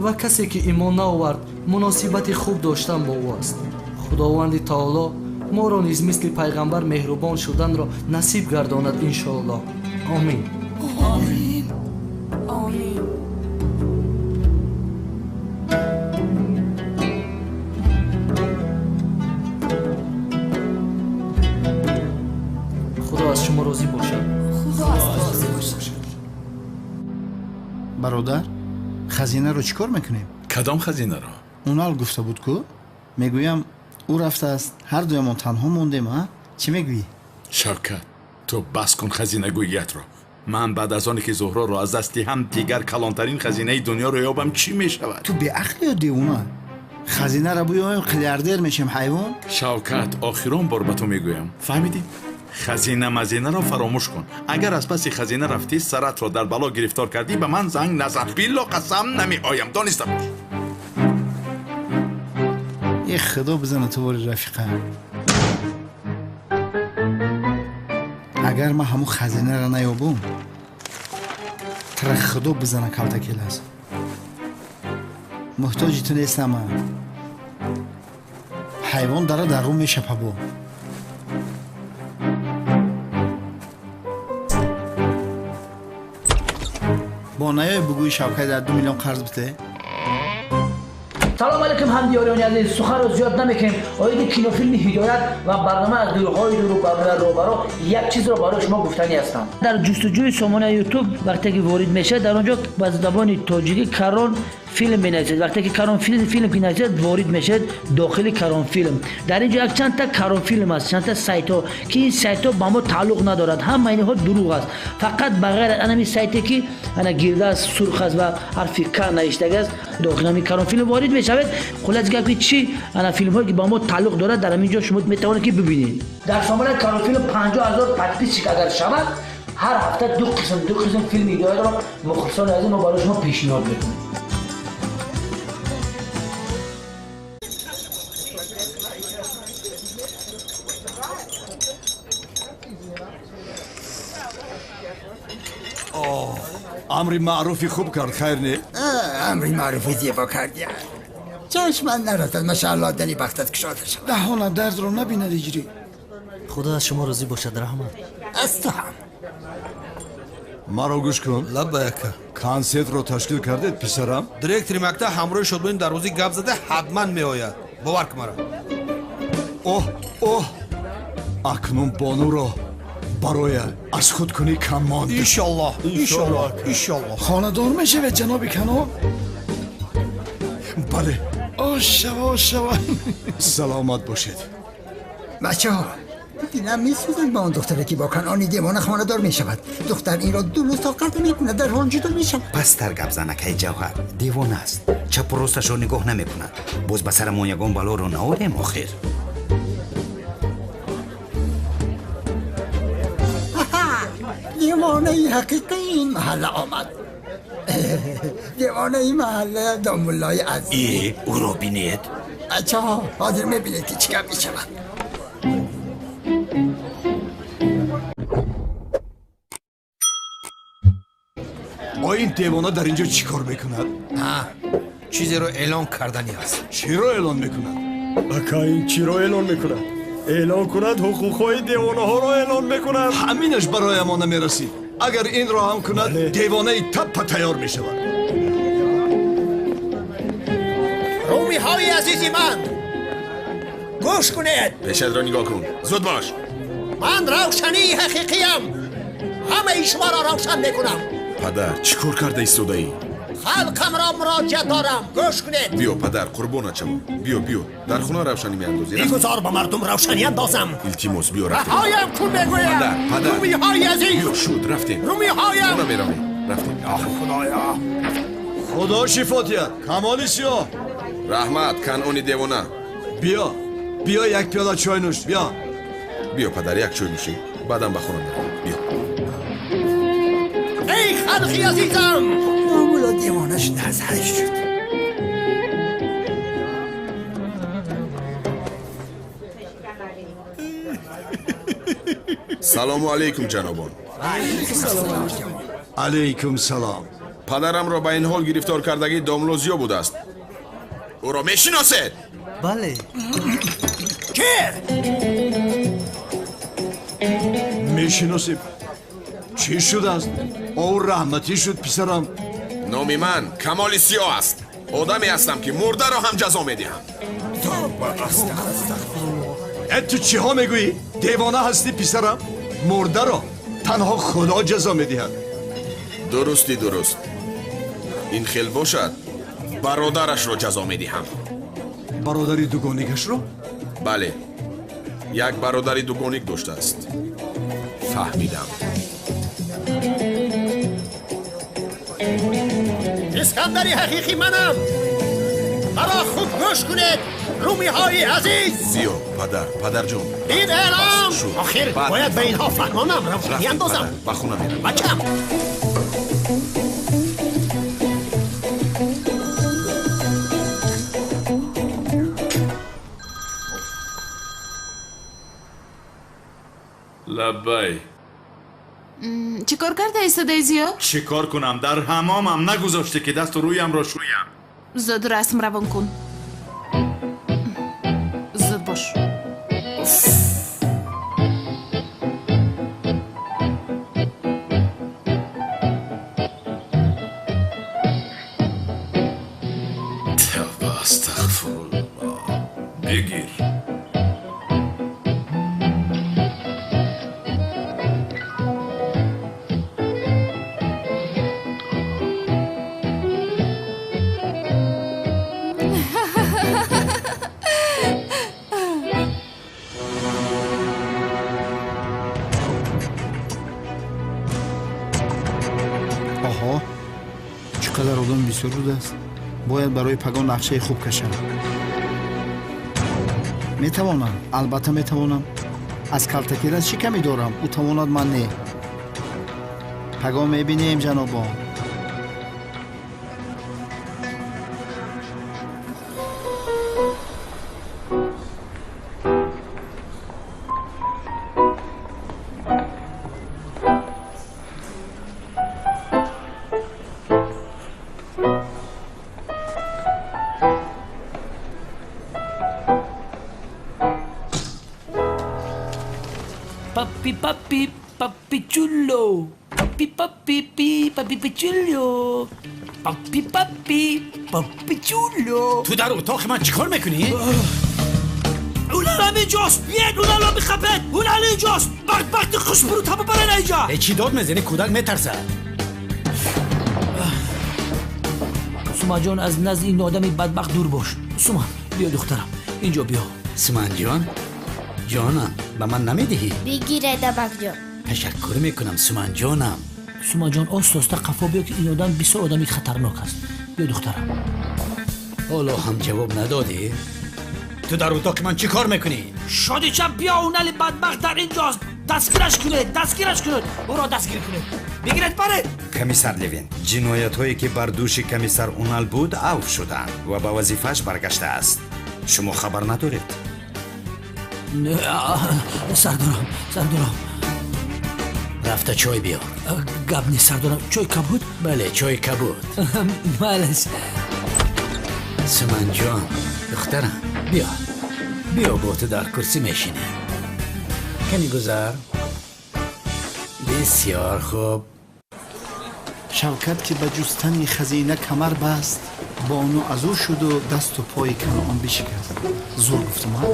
I: ва касе ки имон наовард муносибати хуб доштан бо ӯ аст. Худованди таоло моро низ мисли пайғамбар меҳрубон шуданро насиб гардонад, иншоаллоҳ. Омин.
A: Омин. Омин.
I: Худо аз шумо розӣ бошад.
A: Худо аз ту розӣ бошад.
L: Бародар, хазинаро чӣ кор мекунем?
D: Кадом хазинаро?
L: Унал гуфта буд ку? Мегӯям, ӯ рафтааст, ҳар дуямон танҳо мондем, а? Чӣ мегӯӣ?
D: Шавкат, ту бас кун хазинагӯиятро. Ман баъд аз оне ки Зуҳроро аз даст диҳам, дигар калонтарин хазинаи дунёро ёбам, чӣ мешавад?
L: Ту беақлӣ ё девона? Хазинаро буёем, миллиардер мешем, ҳайвон.
D: Шавкат, охирон бор ба ту мегӯям, фаҳмидӣ? Хазина мазинаро фаромӯш кун. Агар аз паси хазина рафтӣ, саратро дар бало гирифтор кардӣ, ба ман занг назан. Било қасам намеоям, дониста бош.
L: Е худо бизана ту бори рафиқа. Агар ман ҳамун хазинаро наёбум, тара худо бизана калта келас. Муҳтоҷи ту нестам ман. Ҳайвон дара дар рӯ мешапабо. Бо наёй бугӯи Шавкат дар 2 миллион қарз бите?
R: Салом алейкум ҳамдиёриёни азиз, суханро зиёд намекунем. Оиди кинофилми Ҳидоят ва барнома аз дурҳои дуру барнома робаро як чизро барои шумо гуфтанӣ ҳастам. Дар ҷустуҷӯи сомонаи Ютуб вақте ки ворид мешавед, дар он ҷо ба забони тоҷикӣ Карон филм менависед. Вақте ки Карон филм ки нависед, ворид мешавед дохили Карон филм. Дар ин ҷо як чандта Карон филм аст, чандта сайтҳо ки ин сайтҳо ба мо тааллуқ надорад. Ҳама инҳо дурӯғ аст. Фақат ба ғайр аз ҳамин сайте ки ана гирда аст, сурх аст ва ҳарфи К навиштага аст, дохили ҳамин Карон филм ворид мешавед. Хуллас гап ки чӣ ана филмҳое ки ба мо тааллуқ дорад, дар ҳамин ҷо шумо метавонед ки бибинед. Дар сомонаи Карон филм 50 000 подписчик агар шавад, ҳар ҳафта ду қисм филми Ҳидоятро мухлисони азиз мо барои шумо пешниҳод мекунем.
N: Амри маъруфи хуб кард, хайр не?
F: Амри маъруфи зебо кард. Чашман нарасад, машааллоҳ, дили бахтат кушода шавад.
L: Даҳона дардро набинад иҷрӣ.
I: Худо аз шумо розӣ бошад, раҳмат.
F: Аз ту ҳам.
N: Маро гӯш кун.
T: Лаббай ака.
N: Консертро ташкил кардед, писарам?
T: Директори мактаб ҳамроҳи шодмонӣ дар рӯзи гап зада ҳатман меояд. Бовар кун маро.
N: Оҳ, оҳ, акнун бонуро барои аз худкунӣ кам монд.
T: Иншоллоҳ, иншоллоҳ, иншоллоҳ.
L: Хонадор мешавед, ҷаноби Канон?
N: Бале.
L: Ош шава, ош шава.
N: Саломат бошед.
F: Бачаҳо, дилам месӯзад ба он духтаре ки бо Канони девона хонадор мешавад. Духтар инро дуруст тоқат намекунад, дар ҳол ҷудо мешавад.
U: Пасттар гап зан, акаи Ҷавҳар. Девона аст, чапу росташро нигоҳ намекунад. Боз ба сарамон ягон балоро наорем охир.
F: Девонаи ҳақиқии ин маҳалла омад. Девонаи маҳалла домуллои азиз.
U: Ӯро бинед.
F: Бачаҳо, ҳозир мебинед ки чӣ гап мешавад.
N: Бо ин девона дар инҷо чӣ кор мекунад?
T: Чизеро эълон кардани аст.
N: Чиро эълон мекунад?
M: Ака, ин чиро эълон мекунад? Эълон кунад ҳуқуқҳои девонаҳоро эълон мекунад.
N: Ҳаминаш барои мо намерасид. Агар инро ҳам кунад, девонаи таппа тайёр мешавад.
P: Румиҳои азизи ман, гӯш кунед.
E: Пешатро нигоҳ кун, зуд бош.
P: Ман равшании ҳақиқиям. Ҳамаи шуморо равшан мекунам.
E: Падар, чӣ кор карда истодаӣ?
P: Халқамро муроҷиат дорам, гӯш кунед.
E: Биё, падар, қурбонат шавам. Биё, биё, дар хона равшанӣ меандозӣ.
P: Бигузор ба мардум равшанӣ андозам.
E: Илтимос, биё, рафтем.
P: Раҳоям кун, мегӯям.
E: Падар, падар,
P: румиҳои азиз.
E: Биё, шуд, рафтем.
P: Румиҳоям.
E: Хона меравем, рафтем.
P: Ох, худоё,
N: худо шифо диҳад. Камоли сиёҳ.
E: Раҳмат, Канъони девона.
N: Биё, биё, як пиёла чой нӯш, биё.
E: Биё, падар, як чой нӯшӣ, баъдан ба хона меравем. Биё.
P: Эй халқи азизам!
F: Номулло девона шуда аз ҳаш шуд.
E: Салому алайкум, ҷанобон.
N: Алайкум салом.
E: Падарамро ба ин ҳол гирифтор кардагӣ домло Зиё будааст. Ӯро мешиносед?
I: Бале.
P: Ки?
N: Мешиносем. Чӣ шудааст? Ӯ раҳматӣ шуд, писарам.
E: Номи ман Камоли Сиёҳ аст. Одаме ҳастам, ки мурдаро ҳам ҷазо медиҳам.
N: Э, ту чиҳо мегӯӣ? Девона ҳастӣ, писарам? Мурдаро танҳо Худо ҷазо медиҳад.
E: Дурусти дуруст. Ин хел бошад, бародарашро ҷазо медиҳам.
N: Бародари дугоникашро?
E: Бале, як бародари дугоник доштааст. Фаҳмидам.
P: Искандари ҳақиқӣ манам. Маро хуб гӯш кунед, румиҳои азиз.
E: Зиё, падар, падарҷон.
P: Ин эълон охир бояд ба инҳо фаҳмонам, равшанӣ андозам.
E: Ба хона меравем.
P: Бачам.
D: Лаббай.
C: Чӣ кор карда истодаи, Зиё?
D: Чӣ кор кунам? Дар ҳамомам нагузоште, ки дасту рӯямро шӯям.
C: Зуд расм равон кун. Зуд бош.
D: Тавба, астағфируллоҳ. Бигир.
L: Оҳо, чӣ қадар одам бисёр будааст. Бояд барои пагон нақшаи хуб кашам. Метавонам, албатта метавонам. Аз калтакирас чӣ камӣ дорам? Ӯ тавонад, ман не. Пагон мебинем, ҷанобон.
Q: Papi, papi, papichulo. Papi, papi, pi, papi, pichullo. Papi, papi, papichulo.
K: Ту дар утоқи ман чӣ кор мекунӣ?
Q: Унал ҳаминҷост! Биед, уналро бихапед! Унал инҷост! Бадбахти хушбуру таба барен инҷа!
K: Э, чӣ дод мезанӣ? Кӯдак метарсад.
Q: Сумаҷон, аз назди ин одами бадбахт дур бош. Суман, биё, духтарам, инҷо биё.
K: Суманҷон, ҷонам, ба ман намедиҳӣ?
S: Бигиред, амакҷон.
K: Ташаккур мекунам, Суманҷонам.
Q: Сумаҷон, оста оста қафо биё, ки ин одам бисёр одами хатарнок аст. Биё, духтарам.
K: Ҳоло ҳам ҷавоб надодӣ? Ту дар утоқи ман чӣ кор мекунӣ?
Q: Шодича, биё, унали бадбахт дар инҷост! Дастгираш кунед, дастгираш кунед, ӯро дастгир кунед, бигиред, баред.
U: Комиссар Левин, ҷиноятҳое ки бар дӯши комиссар Унал буд, авф шуданд ва ба вазифааш баргаштааст. Шумо хабар надоред?
Q: Сардорам, сардорам.
K: Рафта чой биёр.
Q: Гап нест, сардорам. Чой кабуд?
K: Бале, чой кабуд.
Q: Малес.
K: Суманҷон, духтарам, биё. Биё, бо ту дар курсӣ мешинем. Кани гузар. Бисёр хуб.
L: Шавкат ки ба ҷустани хазина камар баст, бону аз ӯ шуду дасту пои Канъон бишикаст. Зур гуфтум, ҳа?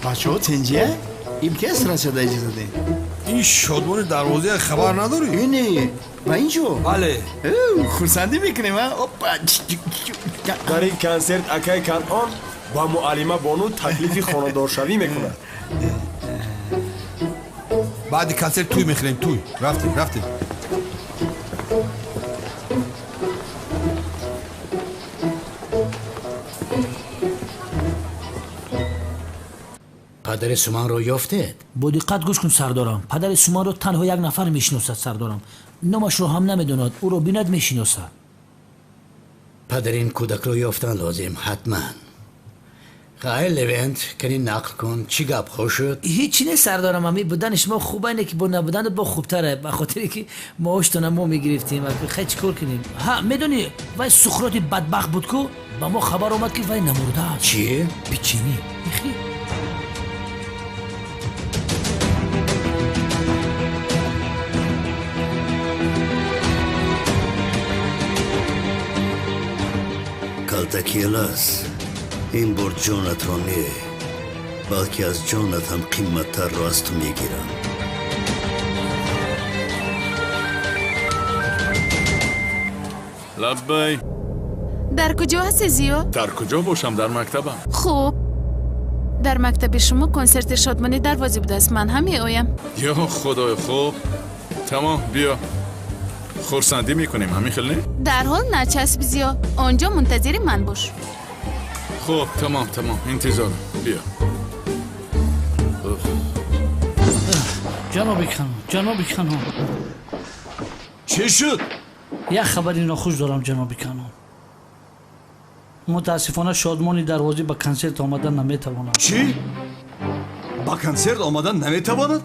L: Бачаҳо тенҷия? Имтияз расида иҷоза дем.
T: Ин шодмони дарвозия хабар надорӣ?
L: Ине, ба ин ҷо?
T: Бале.
L: Хурсандӣ мекунем, а? Опа!
M: Дар ин консерт акай Канъон ба муаллима бону таклифи хонадоршавӣ мекунад.
T: Баъди консерт тӯй мехӯрем, тӯй. Рафтем, рафтем.
K: Падари Суманро ёфтед?
Q: Бо диққат гӯш кун, сардорам. Падари Суманро танҳо як нафар мешиносад, сардорам. Номашро ҳам намедонад, ӯро бинад мешиносад.
K: Падари ин кӯдакро ёфтан лозим, ҳатман. Хайр, Левент, кани нақл кун, чӣ гапҳо шуд?
R: Ҳеҷ нест, сардорам. Ами будани шумо хуба, ине ки бо набуданат бо хубтаре, ба хотире ки маоштона мо мегирифтем. Хай, чӣ кор кунем? Ҳа, медонӣ, вай Сухроти бадбахт буд ку, ба мо хабар омад, ки вай намурдааст.
K: Чӣ?
Q: Печени. Ихи.
G: Калтакелас, ин бор ҷонатро не, балки аз ҷонат ҳам қимматтарро аз ту мегирам.
D: Лаббай.
C: Дар куҷо ҳастӣ, Зиё?
D: Дар куҷо бошам, дар мактабам.
C: Хуб, дар мактаби шумо консерти шодмонӣ дарвозӣ будааст, ман ҳам меоям.
D: Ё худои, хуб, тамом, биё. Хурсандӣ мекунем, ҳамин хел не?
C: Дарҳол начасб, Зиё, он ҷо мунтазири ман бош.
D: Хуб, тамом, тамом, интизорам, биё.
Q: Ҷаноби Канон, ҷаноби Канон.
N: Чӣ шуд?
Q: Як хабари нохуш дорам, ҷаноби Канон. Мутаассифона, шодмони дарвозӣ ба консерт омадан наметавонад.
N: Чӣ? Ба консерт омадан наметавонад?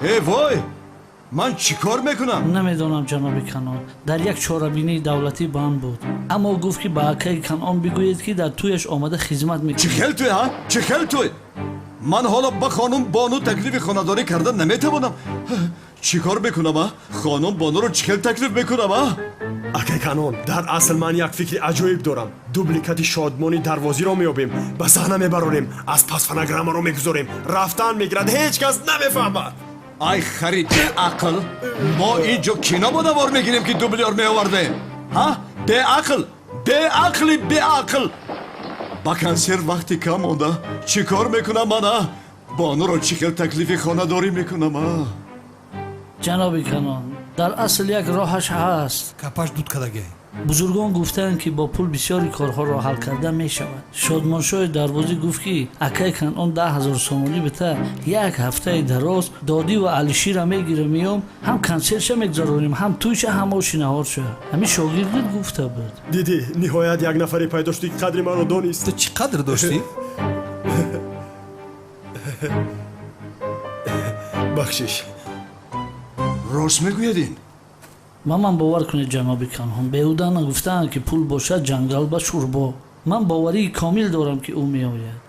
N: Э вой! Ман чӣ кор мекунам?
Q: Намедонам, ҷаноби Канон. Дар як чорабинии давлатӣ банд буд. Аммо гуфт, ки ба акаи Канон бигӯед, ки дар тӯяш омада хизмат мекунад.
N: Чӣ хел тӯй, ҳа? Чӣ хел тӯй? Ман ҳоло ба хонум Бону таклифи хонадорӣ кардан наметавонам. Чӣ кор мекунам, а? Хонум Бонуро чӣ хел таклиф мекунам, а?
M: Акай Канон, дар асл ман як фикри аҷоиб дорам. Дубликати шодмони дарвозиро меёбем, ба саҳна мебарорем, аз пас фонограммаро мегузорем. Рафтан мегирад, ҳеҷ кас намефаҳмад.
N: Ай хари беақл, мо ин ҷо кино бо навор мегирем, ки дублёр меовардем. Ҳа? Беақл, беақли беақл. Ба консерт вақти кам монда. Чӣ кор мекунам ман, а? Бонуро чӣ хел таклифи хонадорӣ мекунам, а?
Q: Ҷаноби Канон, дар асл як роҳаш ҳаст.
T: Капаш дуд кадаге.
Q: Бузургон гуфтаанд, ки бо пул бисёри корҳоро ҳал карда мешавад. Шодмоншоҳи дарвозӣ гуфт, ки акай Канон 10 000 сомонӣ бита, як ҳафтаи дароз додӣ ва Алишира мегирам, меом, ҳам консертша мегузаронем, ҳам тӯйша, ҳам оши наҳорша. Ҳамин шогирдит гуфта буд.
M: Дидӣ, ниҳоят як нафаре пайдо шуд, ки қадри маро донист.
T: Ту чӣ қадр доштӣ?
M: Бахшиш.
N: Рост мегӯяд ин?
Q: Ба ман бовар кунед, ҷаноби Канҳон, беҳуда нагуфтаанд, ки пул бошад, ҷангал ба шӯрбо. Ман боварии комил дорам, ки ӯ меояд.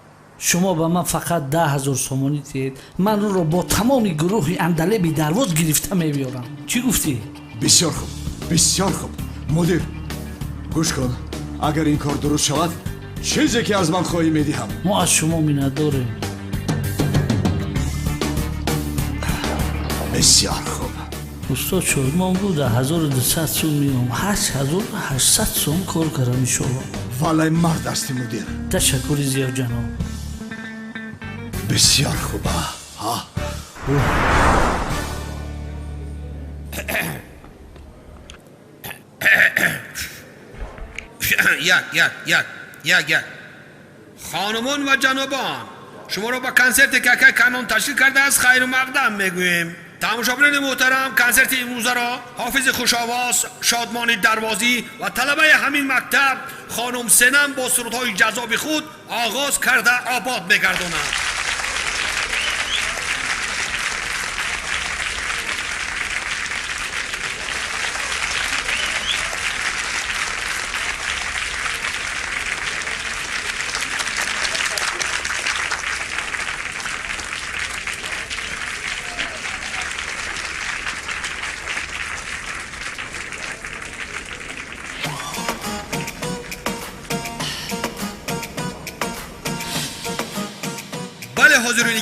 Q: Шумо ба ман фақат 10 000 сомонӣ диҳед, ман ӯро бо тамоми гурӯҳи андалеби дарвоз гирифта мебиёрам. Чӣ гуфтӣ?
N: Бисёр хуб, бисёр хуб. Мудир, гӯш кун, агар ин кор дуруст шавад, чизе ки аз ман хоҳӣ медиҳам.
Q: Мо аз шумо миннатдорем.
N: Бисёр хуб.
Q: Устод Шодмон гуфт, 1200 сум меом, 8800 сум кор кардам, иншоалло.
N: Валай мард ҳасти, мудир.
Q: Ташаккури зиёд, ҷаноб.
N: Бисёр хуб. Ҳа.
T: Як, як, як, як, як. Хонумон ва ҷанобон, шуморо ба консерте, ки акай Канон ташкил кардааст, хайру мақдам мегӯем. Тамошобинони муҳтарам, консерти имрӯзаро ҳофизи хушовоз шодмони дарвозӣ ва талабаи ҳамин мактаб хонум Сенам бо сурудҳои ҷаззоби худ оғоз карда обод мегардонад.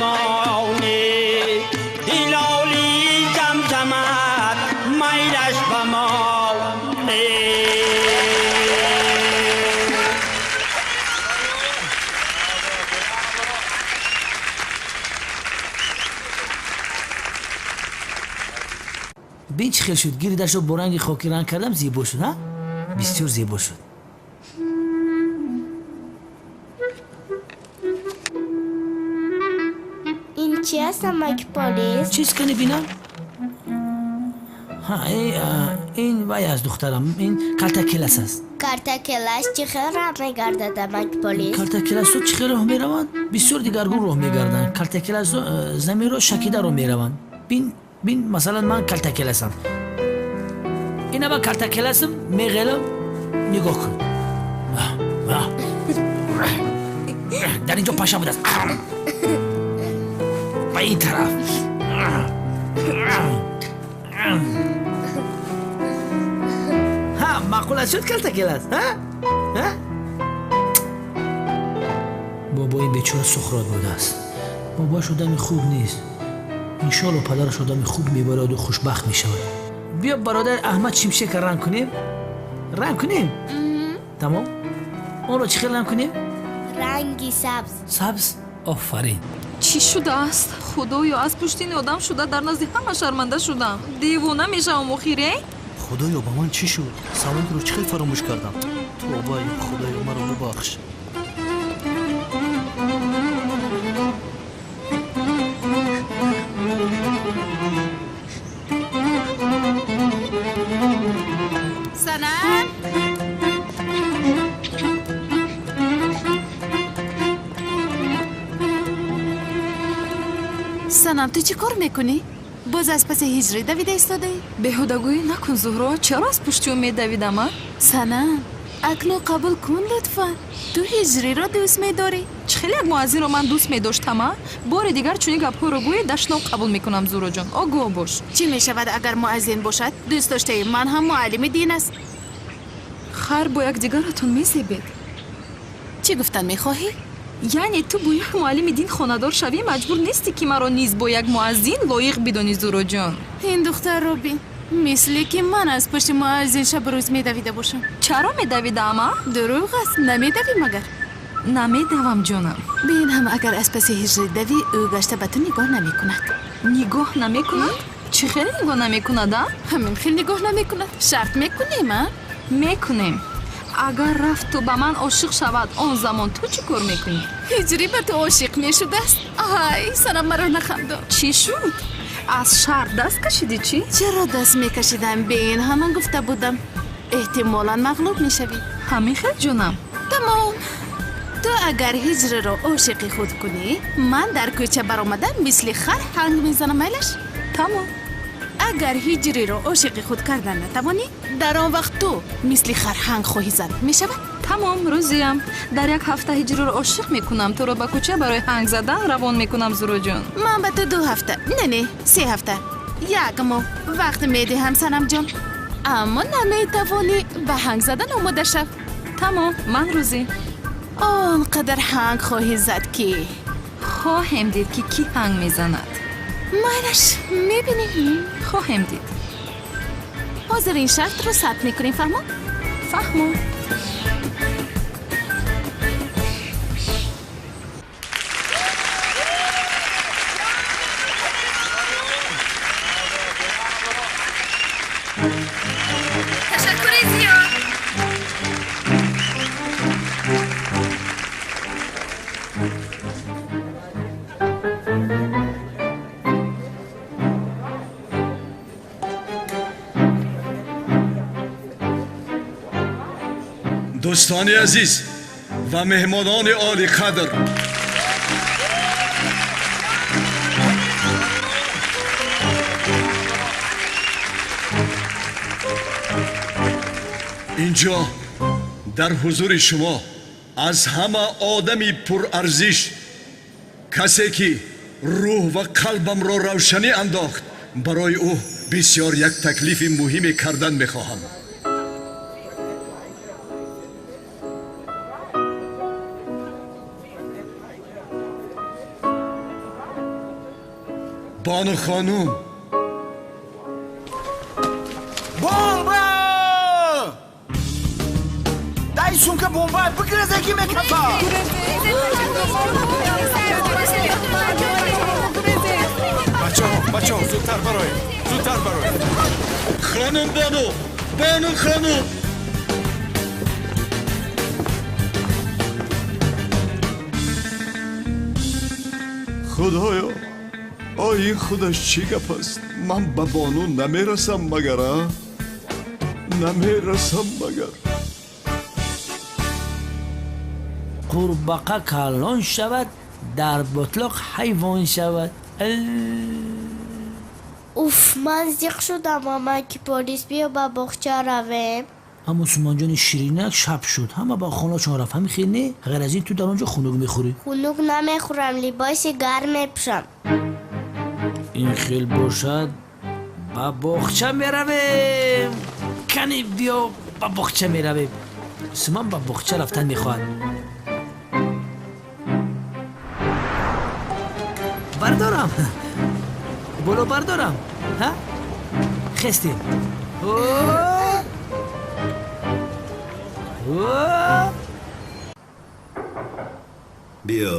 V: ما نه دلالی زمزمت میلش به ما نه.
Q: Бин, чӣ хел шуд? Гирдашро бо ранги хокӣ ранг кардам, зебо шуд, ҳа? Бисёр зебо шуд.
S: Ин чи аст, амаки полис?
Q: Чиз кани бинам? Ҳа, ин вай аст, духтарам, ин калтакелас аст.
S: Картакелаш чӣ хел роҳ мегардад, амаки полис?
Q: Калтакеласҳо чӣ хел роҳ мераванд? Бисёр дигаргун роҳ мегарданд. Калтакеласҳо заминро шакида роҳ мераванд. Бин, бин, масалан, ман калтакеласам. Ина ман калтакеласам, меғелам, нигоҳ кун. Дар ин ҷо паша будааст. Ба ин тараф. Ҳа, маъқул аст шуд калтакелас, ҳа? Ҳа? Бобои бечора Сухрот будааст. Бобоаш одами хуб нест. Иншоалло, падараш одами хуб мебарояду хушбахт мешавад. Биё, бародари Аҳмад Шимшека ранг кунем. Ранг кунем? Тамом. Онро чӣ хел ранг кунем?
S: Ранги сабз.
Q: Сабз? Офарин.
A: Чӣ шудааст, Худоё? Аз пушти ин одам шуда дар назди ҳама шарманда шудам. Девона мешавам охире.
I: Худоё, ба ман чӣ шуд? Саволро чӣ хел фаромӯш кардам? Тобаи, Худоё, маро бубахш.
C: Санам! Санам, ту чӣ кор мекунӣ? Боз аз паси ҳиҷрӣ давида истодаӣ?
A: Беҳудагӯӣ накун, Зуҳро. Чаро аз пушти ӯ медавидам, а?
C: Санам, акнун қабул кун лутфан. Ту ҳиҷриро дӯст медорӣ.
A: Чӣ хел як муаззинро ман дӯст медоштам, а? Бори дигар чунин гапҳоро гӯӣ, дашном қабул мекунам, Зуҳроҷон. Огоҳ бош.
C: Чӣ мешавад, агар муаззин бошад? Дӯст доштаи ман ҳам муаллими дин аст.
A: Хар бо якдигаратон мезебед.
C: Чӣ гуфтан мехоҳӣ?
A: Яъне ту бо як муаллими дин хонадор шавӣ, маҷбур нестӣ, ки маро низ бо як муаззин лоиқ бидонӣ, Зуҳроҷон.
C: Ин духтарро бин, мисле ки ман аз пушти муаззин шабу рӯз медавида бошам.
A: Чаро медавидаам, а?
C: Дурӯғ аст, намедавӣ магар?
A: Намедавам, ҷонам.
C: Бин ҳам, агар аз паси ҳиҷрӣ давӣ, ӯ гашта ба ту нигоҳ намекунад.
A: Нигоҳ намекунад? Чӣ хел нигоҳ намекунад, а?
C: Ҳамин хел нигоҳ намекунад. Шарт мекунем, а?
A: Мекунем. Агар рафту ба ман ошиқ шавад, он замон ту чӣ кор мекунӣ?
C: Ҳиҷрӣ ба ту ошиқ мешудааст? Ай, Санам, маро нахандон.
A: Чӣ шуд? Аз шарт даст кашидӣ, чӣ?
C: Чаро даст мекашидам? Бе ин ҳама гуфта будам, эҳтимолан мағлуб мешавӣ.
A: Ҳамин хел, ҷонам?
C: Тамом. Ту агар ҳиҷриро ошиқи худ кунӣ, ман дар кӯча баромада мисли хар ҳанг мезанам, майлаш?
A: Тамом.
C: Агар ҳиҷриро ошиқи худ кардан натавонӣ, дар он вақт ту мисли хар ҳанг хоҳӣ зад. Мешавад?
A: Тамом, рӯзиям. Дар як ҳафта ҳиҷриро ошиқ мекунам, туро ба кӯча барои ҳанг задан равон мекунам, Зуҳроҷон.
C: Ман ба ту 2 ҳафта, не, не, 3 ҳафта, як моҳ вақт медиҳам, Санамҷон. Аммо наметавонӣ, ба ҳанг задан омода шав.
A: Тамом, ман рӯзӣ.
C: Он қадар ҳанг хоҳӣ зад, ки
A: хоҳем дид, ки кӣ ҳанг мезанад.
C: Майлаш, мебинем.
A: Хоҳем дид.
C: Ҳозир ин шартро сабт мекунем, фаҳмо?
A: Фаҳмо.
O: Ташаккури зиёд.
N: Дӯстони азиз ва меҳмонони олиқадр, инҷо дар ҳузури шумо аз ҳама одами пурарзиш, касе ки рӯҳ ва қалбамро равшанӣ андохт, барои ӯ бисёр як таклифи муҳиме кардан мехоҳам. Бону хонум.
B: Бомба! Дай сумка бомба, бигрезе ки мекафа!
D: Бачаҳо, бачаҳо, зудтар бароед, зудтар бароед.
N: Хонум бону, бону хонум. Худоё, ой ин худаш чӣ гап аст? Ман ба бону намерасам магар, а? Намерасам магар.
Q: Қурбақа калон шавад, дар ботлоқ ҳайвон шавад.
S: Уф, ман зиқ шудам, амаки полис, биё ба боғча равем.
Q: Аммо Сумонҷони ширинак, шаб шуд, ҳама ба хонаашон рафт. Ҳамин хел не? Ғайр аз ин ту дар он ҷо хунук мехӯрӣ.
S: Хунук намехӯрам, либоси гарм мепӯшам.
Q: Ин хел бошад, ба боғча меравем. Кани биё, ба боғча меравем. Суман ба боғча рафтан мехоҳад. Бардорам, боло бардорам. Ҳа, хестем.
G: Биё.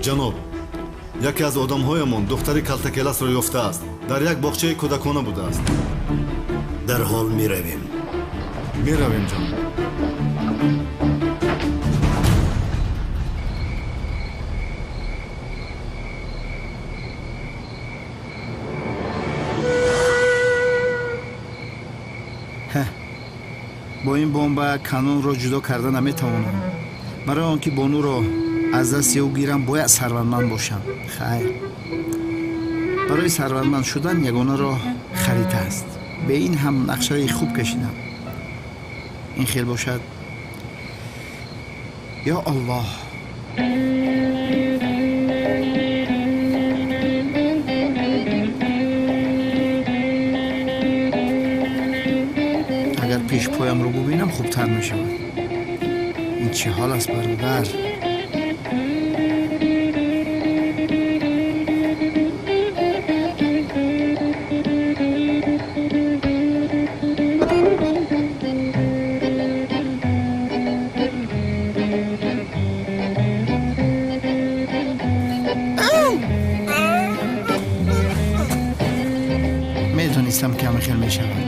E: Ҷаноб, яке аз одамҳоямон духтари калтакеласро ёфтааст. Дар як боғчаи кӯдакона будааст.
G: Дарҳол меравем.
E: Меравем, ҷаноб.
L: Бо ин бомба канонро ҷудо карда наметавонам. Барои он ки бонуро аз дасти ӯ гирам, бояд сарватманд бошам. Хайр, барои сарватманд шудан ягона роҳ харита аст. Бе ин ҳам нақшаи хуб кашидам. Ин хел бошад. Ё Аллоҳ! Агар пешпоямро бубинам, хубтар мешавад. Ин чӣ ҳол аст, бародар? Медонистам, ки ҳама хел мешавад.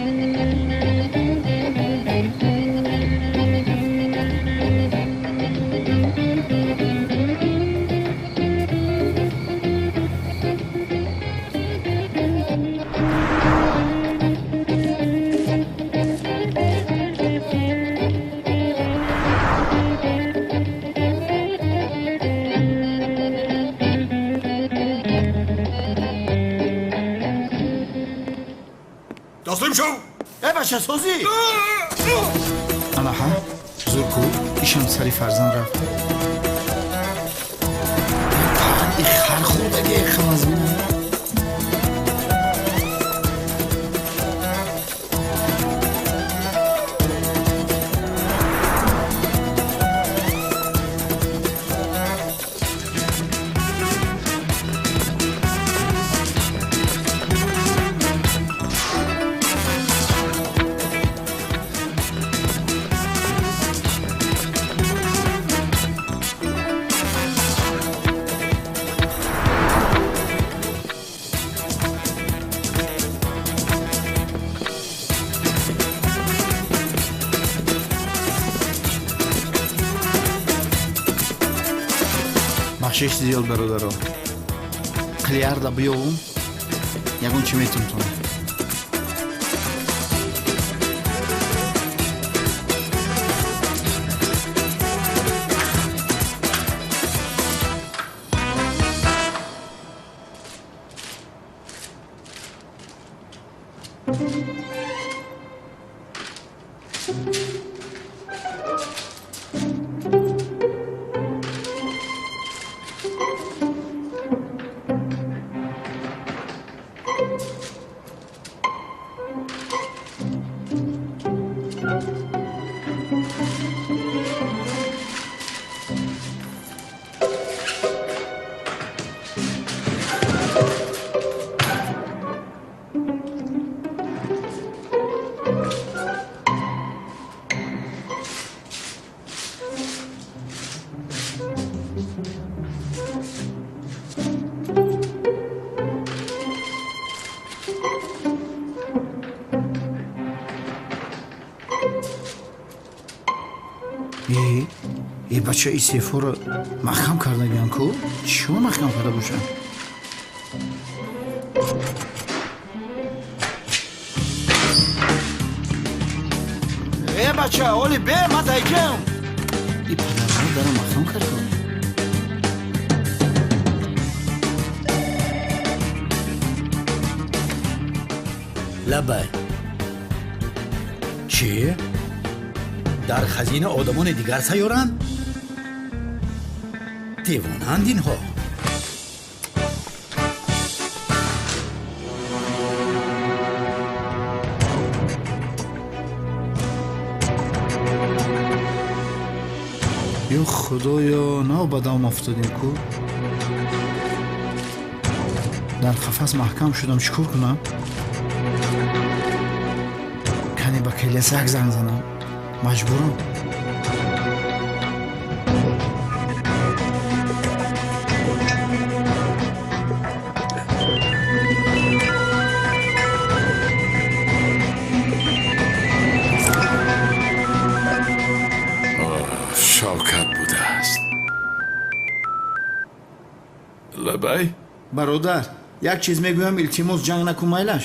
T: Таслим шав!
B: Э, бачасозӣ!
L: Анаҳа, зурку, ишам сари фарзанд рафт. И хар хӯрдаги хам аз бинам. Бахшиш зиёд, бародаро. Қилиарда биёвум, ягон чӣ метумтон. Э, бача, и сейфҳоро маҳкам кардагиан ку? Чиро маҳкам карда бошанд? Э, бача, оли бе, ман дайкам. И падармон дара маҳкам кард.
K: Лабай, чӣ? Дар хазина одамони дигар сайёранд? Девонаанд инҳо.
L: Ё худоё, нав ба дам афтодем ку. Дар қафас маҳкам шудам, чӣ кор кунам? Кане ба келиса як занг занам, маҷбурам.
D: Шавкат будааст. Лабай.
L: Бародар, як чиз мегӯям, илтимос, ҷанг накун, майлаш.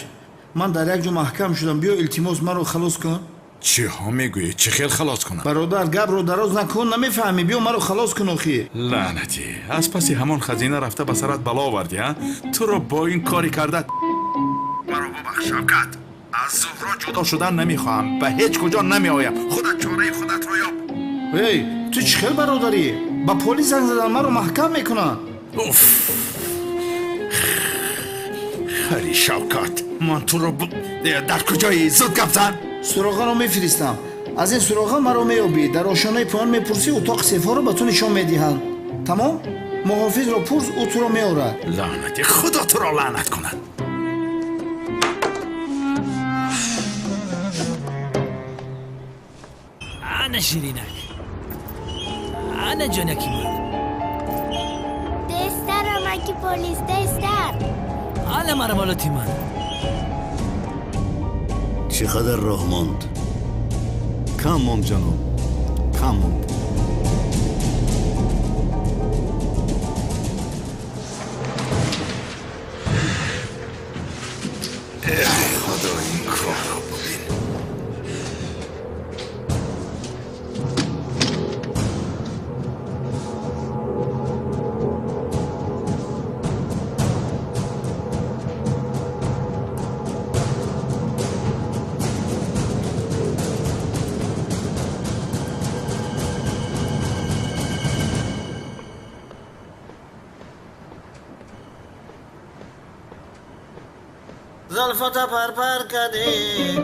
L: Ман дар як ҷо маҳкам шудам, биё, илтимос, маро халос кун.
D: Чиҳо мегӯӣ? Чӣ хел халос кунам?
L: Бародар, гапро дароз накун, намефаҳмӣ, биё маро халос кун охӣ.
D: Лаънатӣ, аз паси ҳамон хазина рафта ба сарат бало овардӣ, а? Туро бо ин кори карда. Маро бубахш, Шавкат, аз Зуҳро ҷудо шудан намехоҳам, ба ҳеҷ куҷо намеоям, худат чораи худатро ёб.
L: Эй, ту чӣ хел бародарӣ? Ба полис занг задан, маро маҳкам мекунанд.
D: Уф, хари Шавкат, ман туро дар куҷоӣ? Зуд гап зан.
L: Суроғаро мефиристам. Аз ин суроға маро меёбӣ. Дар ошонаи поён мепурсӣ, утоқи сейфҳоро ба ту нишон медиҳанд. Тамом, муҳофизро пурс, ӯ туро меорад.
D: Лаънати худо туро лаънат кунад.
Q: Ана ширинак, ана ҷонаки ман.
S: Тезтар, амаки полис, тезтар.
Q: Ана мармалоти ман.
G: Чӣ қадар роҳ монд?
E: Кам монд, ҷаноб, кам монд.
D: Худо, ин корро бубин.
B: زلفت پرپر کردی.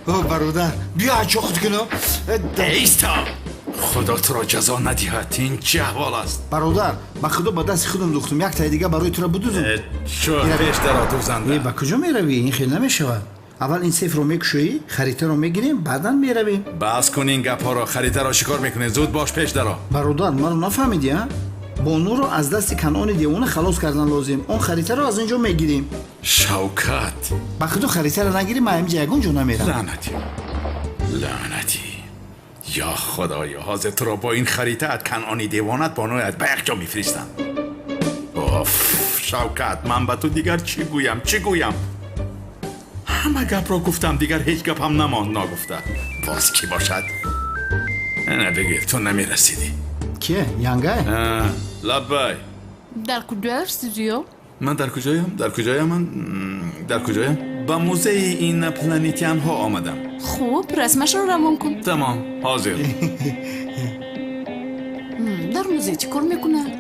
L: О, бародар, биё ачохт кунам.
D: Иста, худо туро ҷазо надиҳад, ин чӣ аҳвол аст?
L: Бародар, ба худо, ба дасти худам духтум, як таи дига барои туро будузум.
D: Чӯ, пеш даро, дузанда.
L: Э, ба куҷо меравӣ? Ин хел намешавад. Аввал ин сейфро мекушоӣ, харитаро мегирем, баъдан меравем.
D: Бас кун ин гапҳоро, харитаро чӣ кор мекунӣ? Зуд бош, пеш даро.
L: Бародар, маро нафаҳмидӣ, а? Бонуро аз дасти Канъони девона халос кардан лозим. Он харитаро аз ин ҷо мегирем.
D: Шавкат,
L: ба худо, харитаро нагирем, ман ҳаминҷа ягон ҷо намерам.
D: Лаънатӣ, лаънатӣ, ё худоё, ҳозир туро бо ин харитаат, Канъони девонат, бонуят ба як ҷо мефиристам. Оф, Шавкат, ман ба ту дигар чӣ гӯям, чӣ гӯям? Ҳама гапро гуфтам, дигар ҳеҷ гапам намонд ногуфта. Боз кӣ бошад? Не, бигир, ту намерасидӣ.
L: Кие? Янгай?
D: Лаббай.
C: Дар куҷояш студио?
D: Ман дар куҷоям? Дар куҷоям ман? Дар куҷоям? Ба музеи инопланетянҳо омадам.
C: Хуб, расмашро равон кун.
D: Тамом, ҳозир.
C: Дар музей чӣ кор мекунад?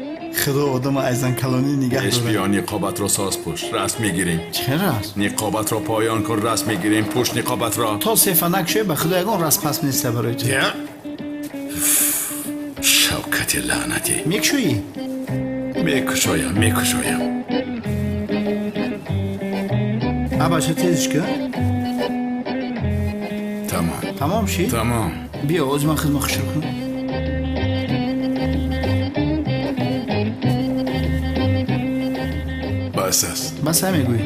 L: Худо одама аз занкалонӣ нигаҳ
D: Пеш
L: дорад.
D: биё, ниқобатро соз пӯш, расм мегирем.
L: Чӣ расм?
D: Ниқобатро поён кун, расм мегирем. Пӯш ниқобатро.
L: То сейфа накушоӣ, ба худо, ягон расм пас неста барои ту.
D: Я? Шавкати лаънатӣ.
L: Мекушоӣ?
D: Мекушоям, мекушоям.
L: А, бача, тезш кун.
D: Тамом.
L: Тамом шид?
D: Тамом.
L: Биё, ози ман хидмат хушр кунам.
D: Бас аст.
L: Бас ҳа мегӯӣ.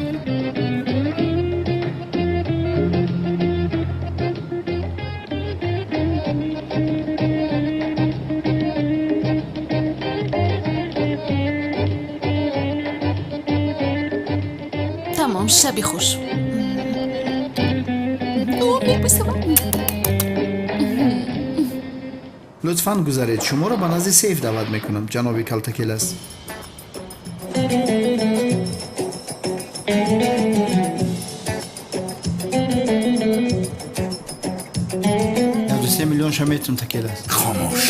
C: Тамом, шаби хуш.
L: Лутфан гузаред, шуморо ба назди сейф даъват мекунам, ҷаноби Калтакелас. 93 миллион ша метум такелас.
D: Хомӯш.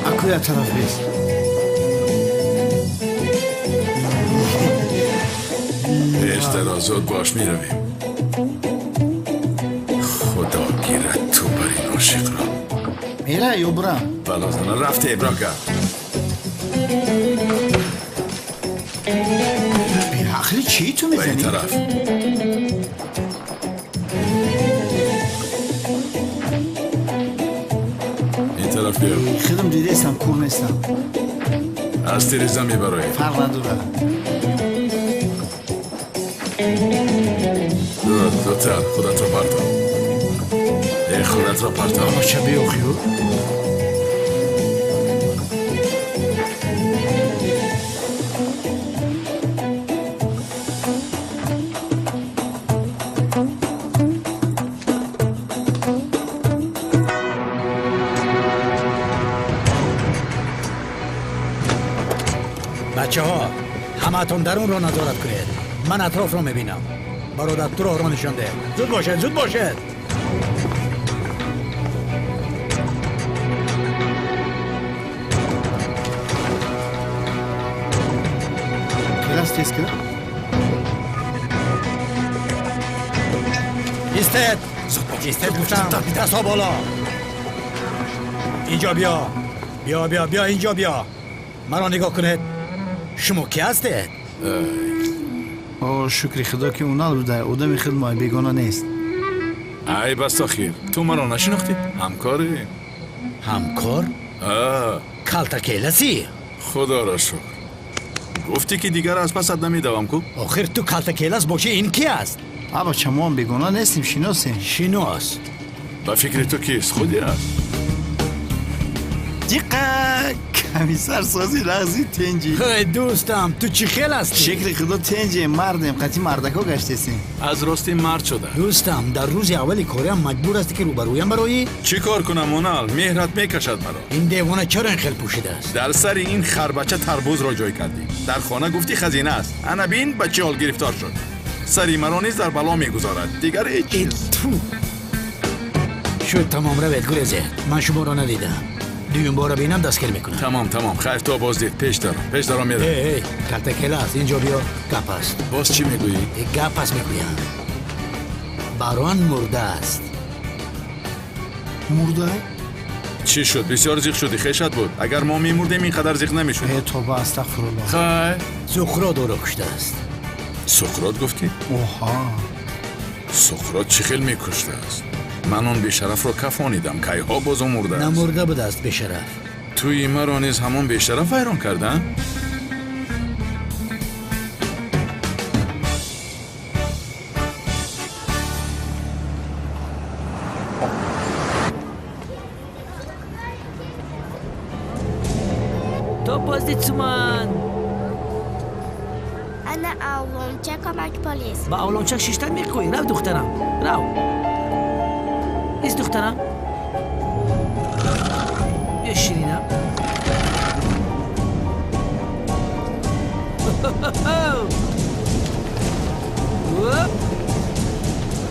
L: Акуя тараф бес.
D: Пештар озод бош, меравем. Худо гирад ту бар ин ошиқро.
L: Мера ё бурам?
D: Балозана рафте ибро кард.
L: Беақли чӣ ту
D: Ба ин
L: мезанӣ?
D: тараф. Ин тараф биё.
L: Худам дидестам, кур нестам.
D: Аз тиреза мебароем.
L: Фарқ надорад.
D: Зудтар худатро партов. Э, худатро партов.
L: Бача, биёхиё.
K: Бачаҳо, ҳамаатон дарунро назорат кунед. Ман атрофро мебинам. Бародар, ту роҳро нишон деҳ. Зуд бошед, зуд бошед.
L: Келас, тез кир.
K: Истед, истед гуфтам. Дастҳо боло. Инҷо биё, биё, биё, биё, инҷо биё. Маро нигоҳ кунед. Шумо кӣ ҳастед?
L: О, шукри худо, ки ӯ набуда, одами худ мо, бегона нест.
D: Ай бас, охир ту маро нашинохтӣ? Ҳамкорӣ.
K: Ҳамкор? Калтакеласӣ?
D: Худоро шукр, гуфтӣ, ки дигар аз пасат намедавам ку.
K: Охир ту калтакелас бошӣ, ин кӣ аст?
L: А бача, мо ҳам бегона нестем, шиносем.
K: Шинос?
D: Ба фикри ту кист? Худи аст.
L: Диққа, комиссар, сози лағзи, тенҷи.
K: Ҳей, дӯстам, ту чӣ хел ҳастӣ?
L: Шукри худо, тенҷем, мардем, қатъи мардако гаштесем.
D: Аз рости мард шуда.
K: Дӯстам, дар рӯзи аввали кориам маҷбур ҳастӣ, ки рӯбарӯям бароӣ?
D: Чӣ кор кунам, Онал? Меҳрат мекашад маро.
K: Ин девона чаро ин хел пӯшидааст?
D: Дар сари ин харбача тарбузро ҷой кардӣ. Дар хона гуфтӣ, хазина аст. Ана бин, ба чӣ ҳол гирифтор шуд. Сари маро низ дар бало мегузорад. Дигар ҳеҷ чиз.
K: Ту шуд, тамом, равед, гурезед. Ман шуморо надидам. Дуюм бора бинам, дастгир мекунам.
D: Тамом, тамом, хайр, то боздид. Пеш даро, пеш даро, меравем.
K: Эй, калтакелас, инҷо биё, гап аст.
D: Боз чӣ мегӯӣ?
K: Гап аст, мегӯям. Барон мурдааст.
L: Мурда?
D: Чӣ шуд? Бисёр зиқ шудӣ. Хешат буд. Агар мо мемурдем, ин қадар зиқ намешуд.
L: Э, тоба, астағфирулло.
D: Хайр.
K: Суқрот ӯро куштааст.
D: Суқрот гуфтӣ?
L: Оҳа.
D: Суқрот чӣ хел мекуштааст? Ман он бешарафро кафонидам, кайҳо боз ӯ мурдааст.
K: Намурда будааст бешараф.
D: Тӯи маро низ ҳамон бешараф вайрон карданд?
Q: То боздид, Суман.
S: Ана авлонча, кӯмак полис.
Q: Ба авлончак шиштан мехоҳӣ? Рав, духтарам, рав. Ист, духтарам, бия, ширинам.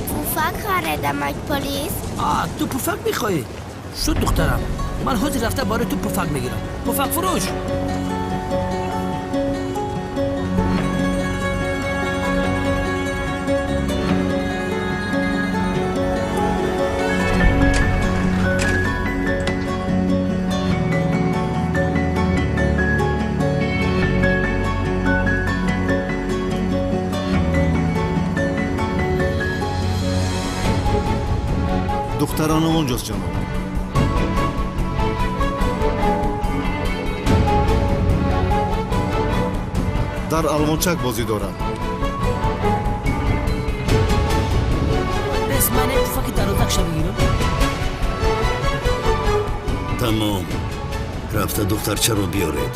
S: Пуфак харидамак полис.
Q: А, ту пуфак мехоҳӣ? Шуд, духтарам, ман ҳозир рафта барои ту пуфак мегирам. Пуфак фурӯш.
E: Духтарона онҷост, ҷаноб. Дар алвончак бозӣ дорад.
Q: Нест.
R: Ман туфаки дарозакша бигирам.
G: Тамом, рафта духтарчаро биёред.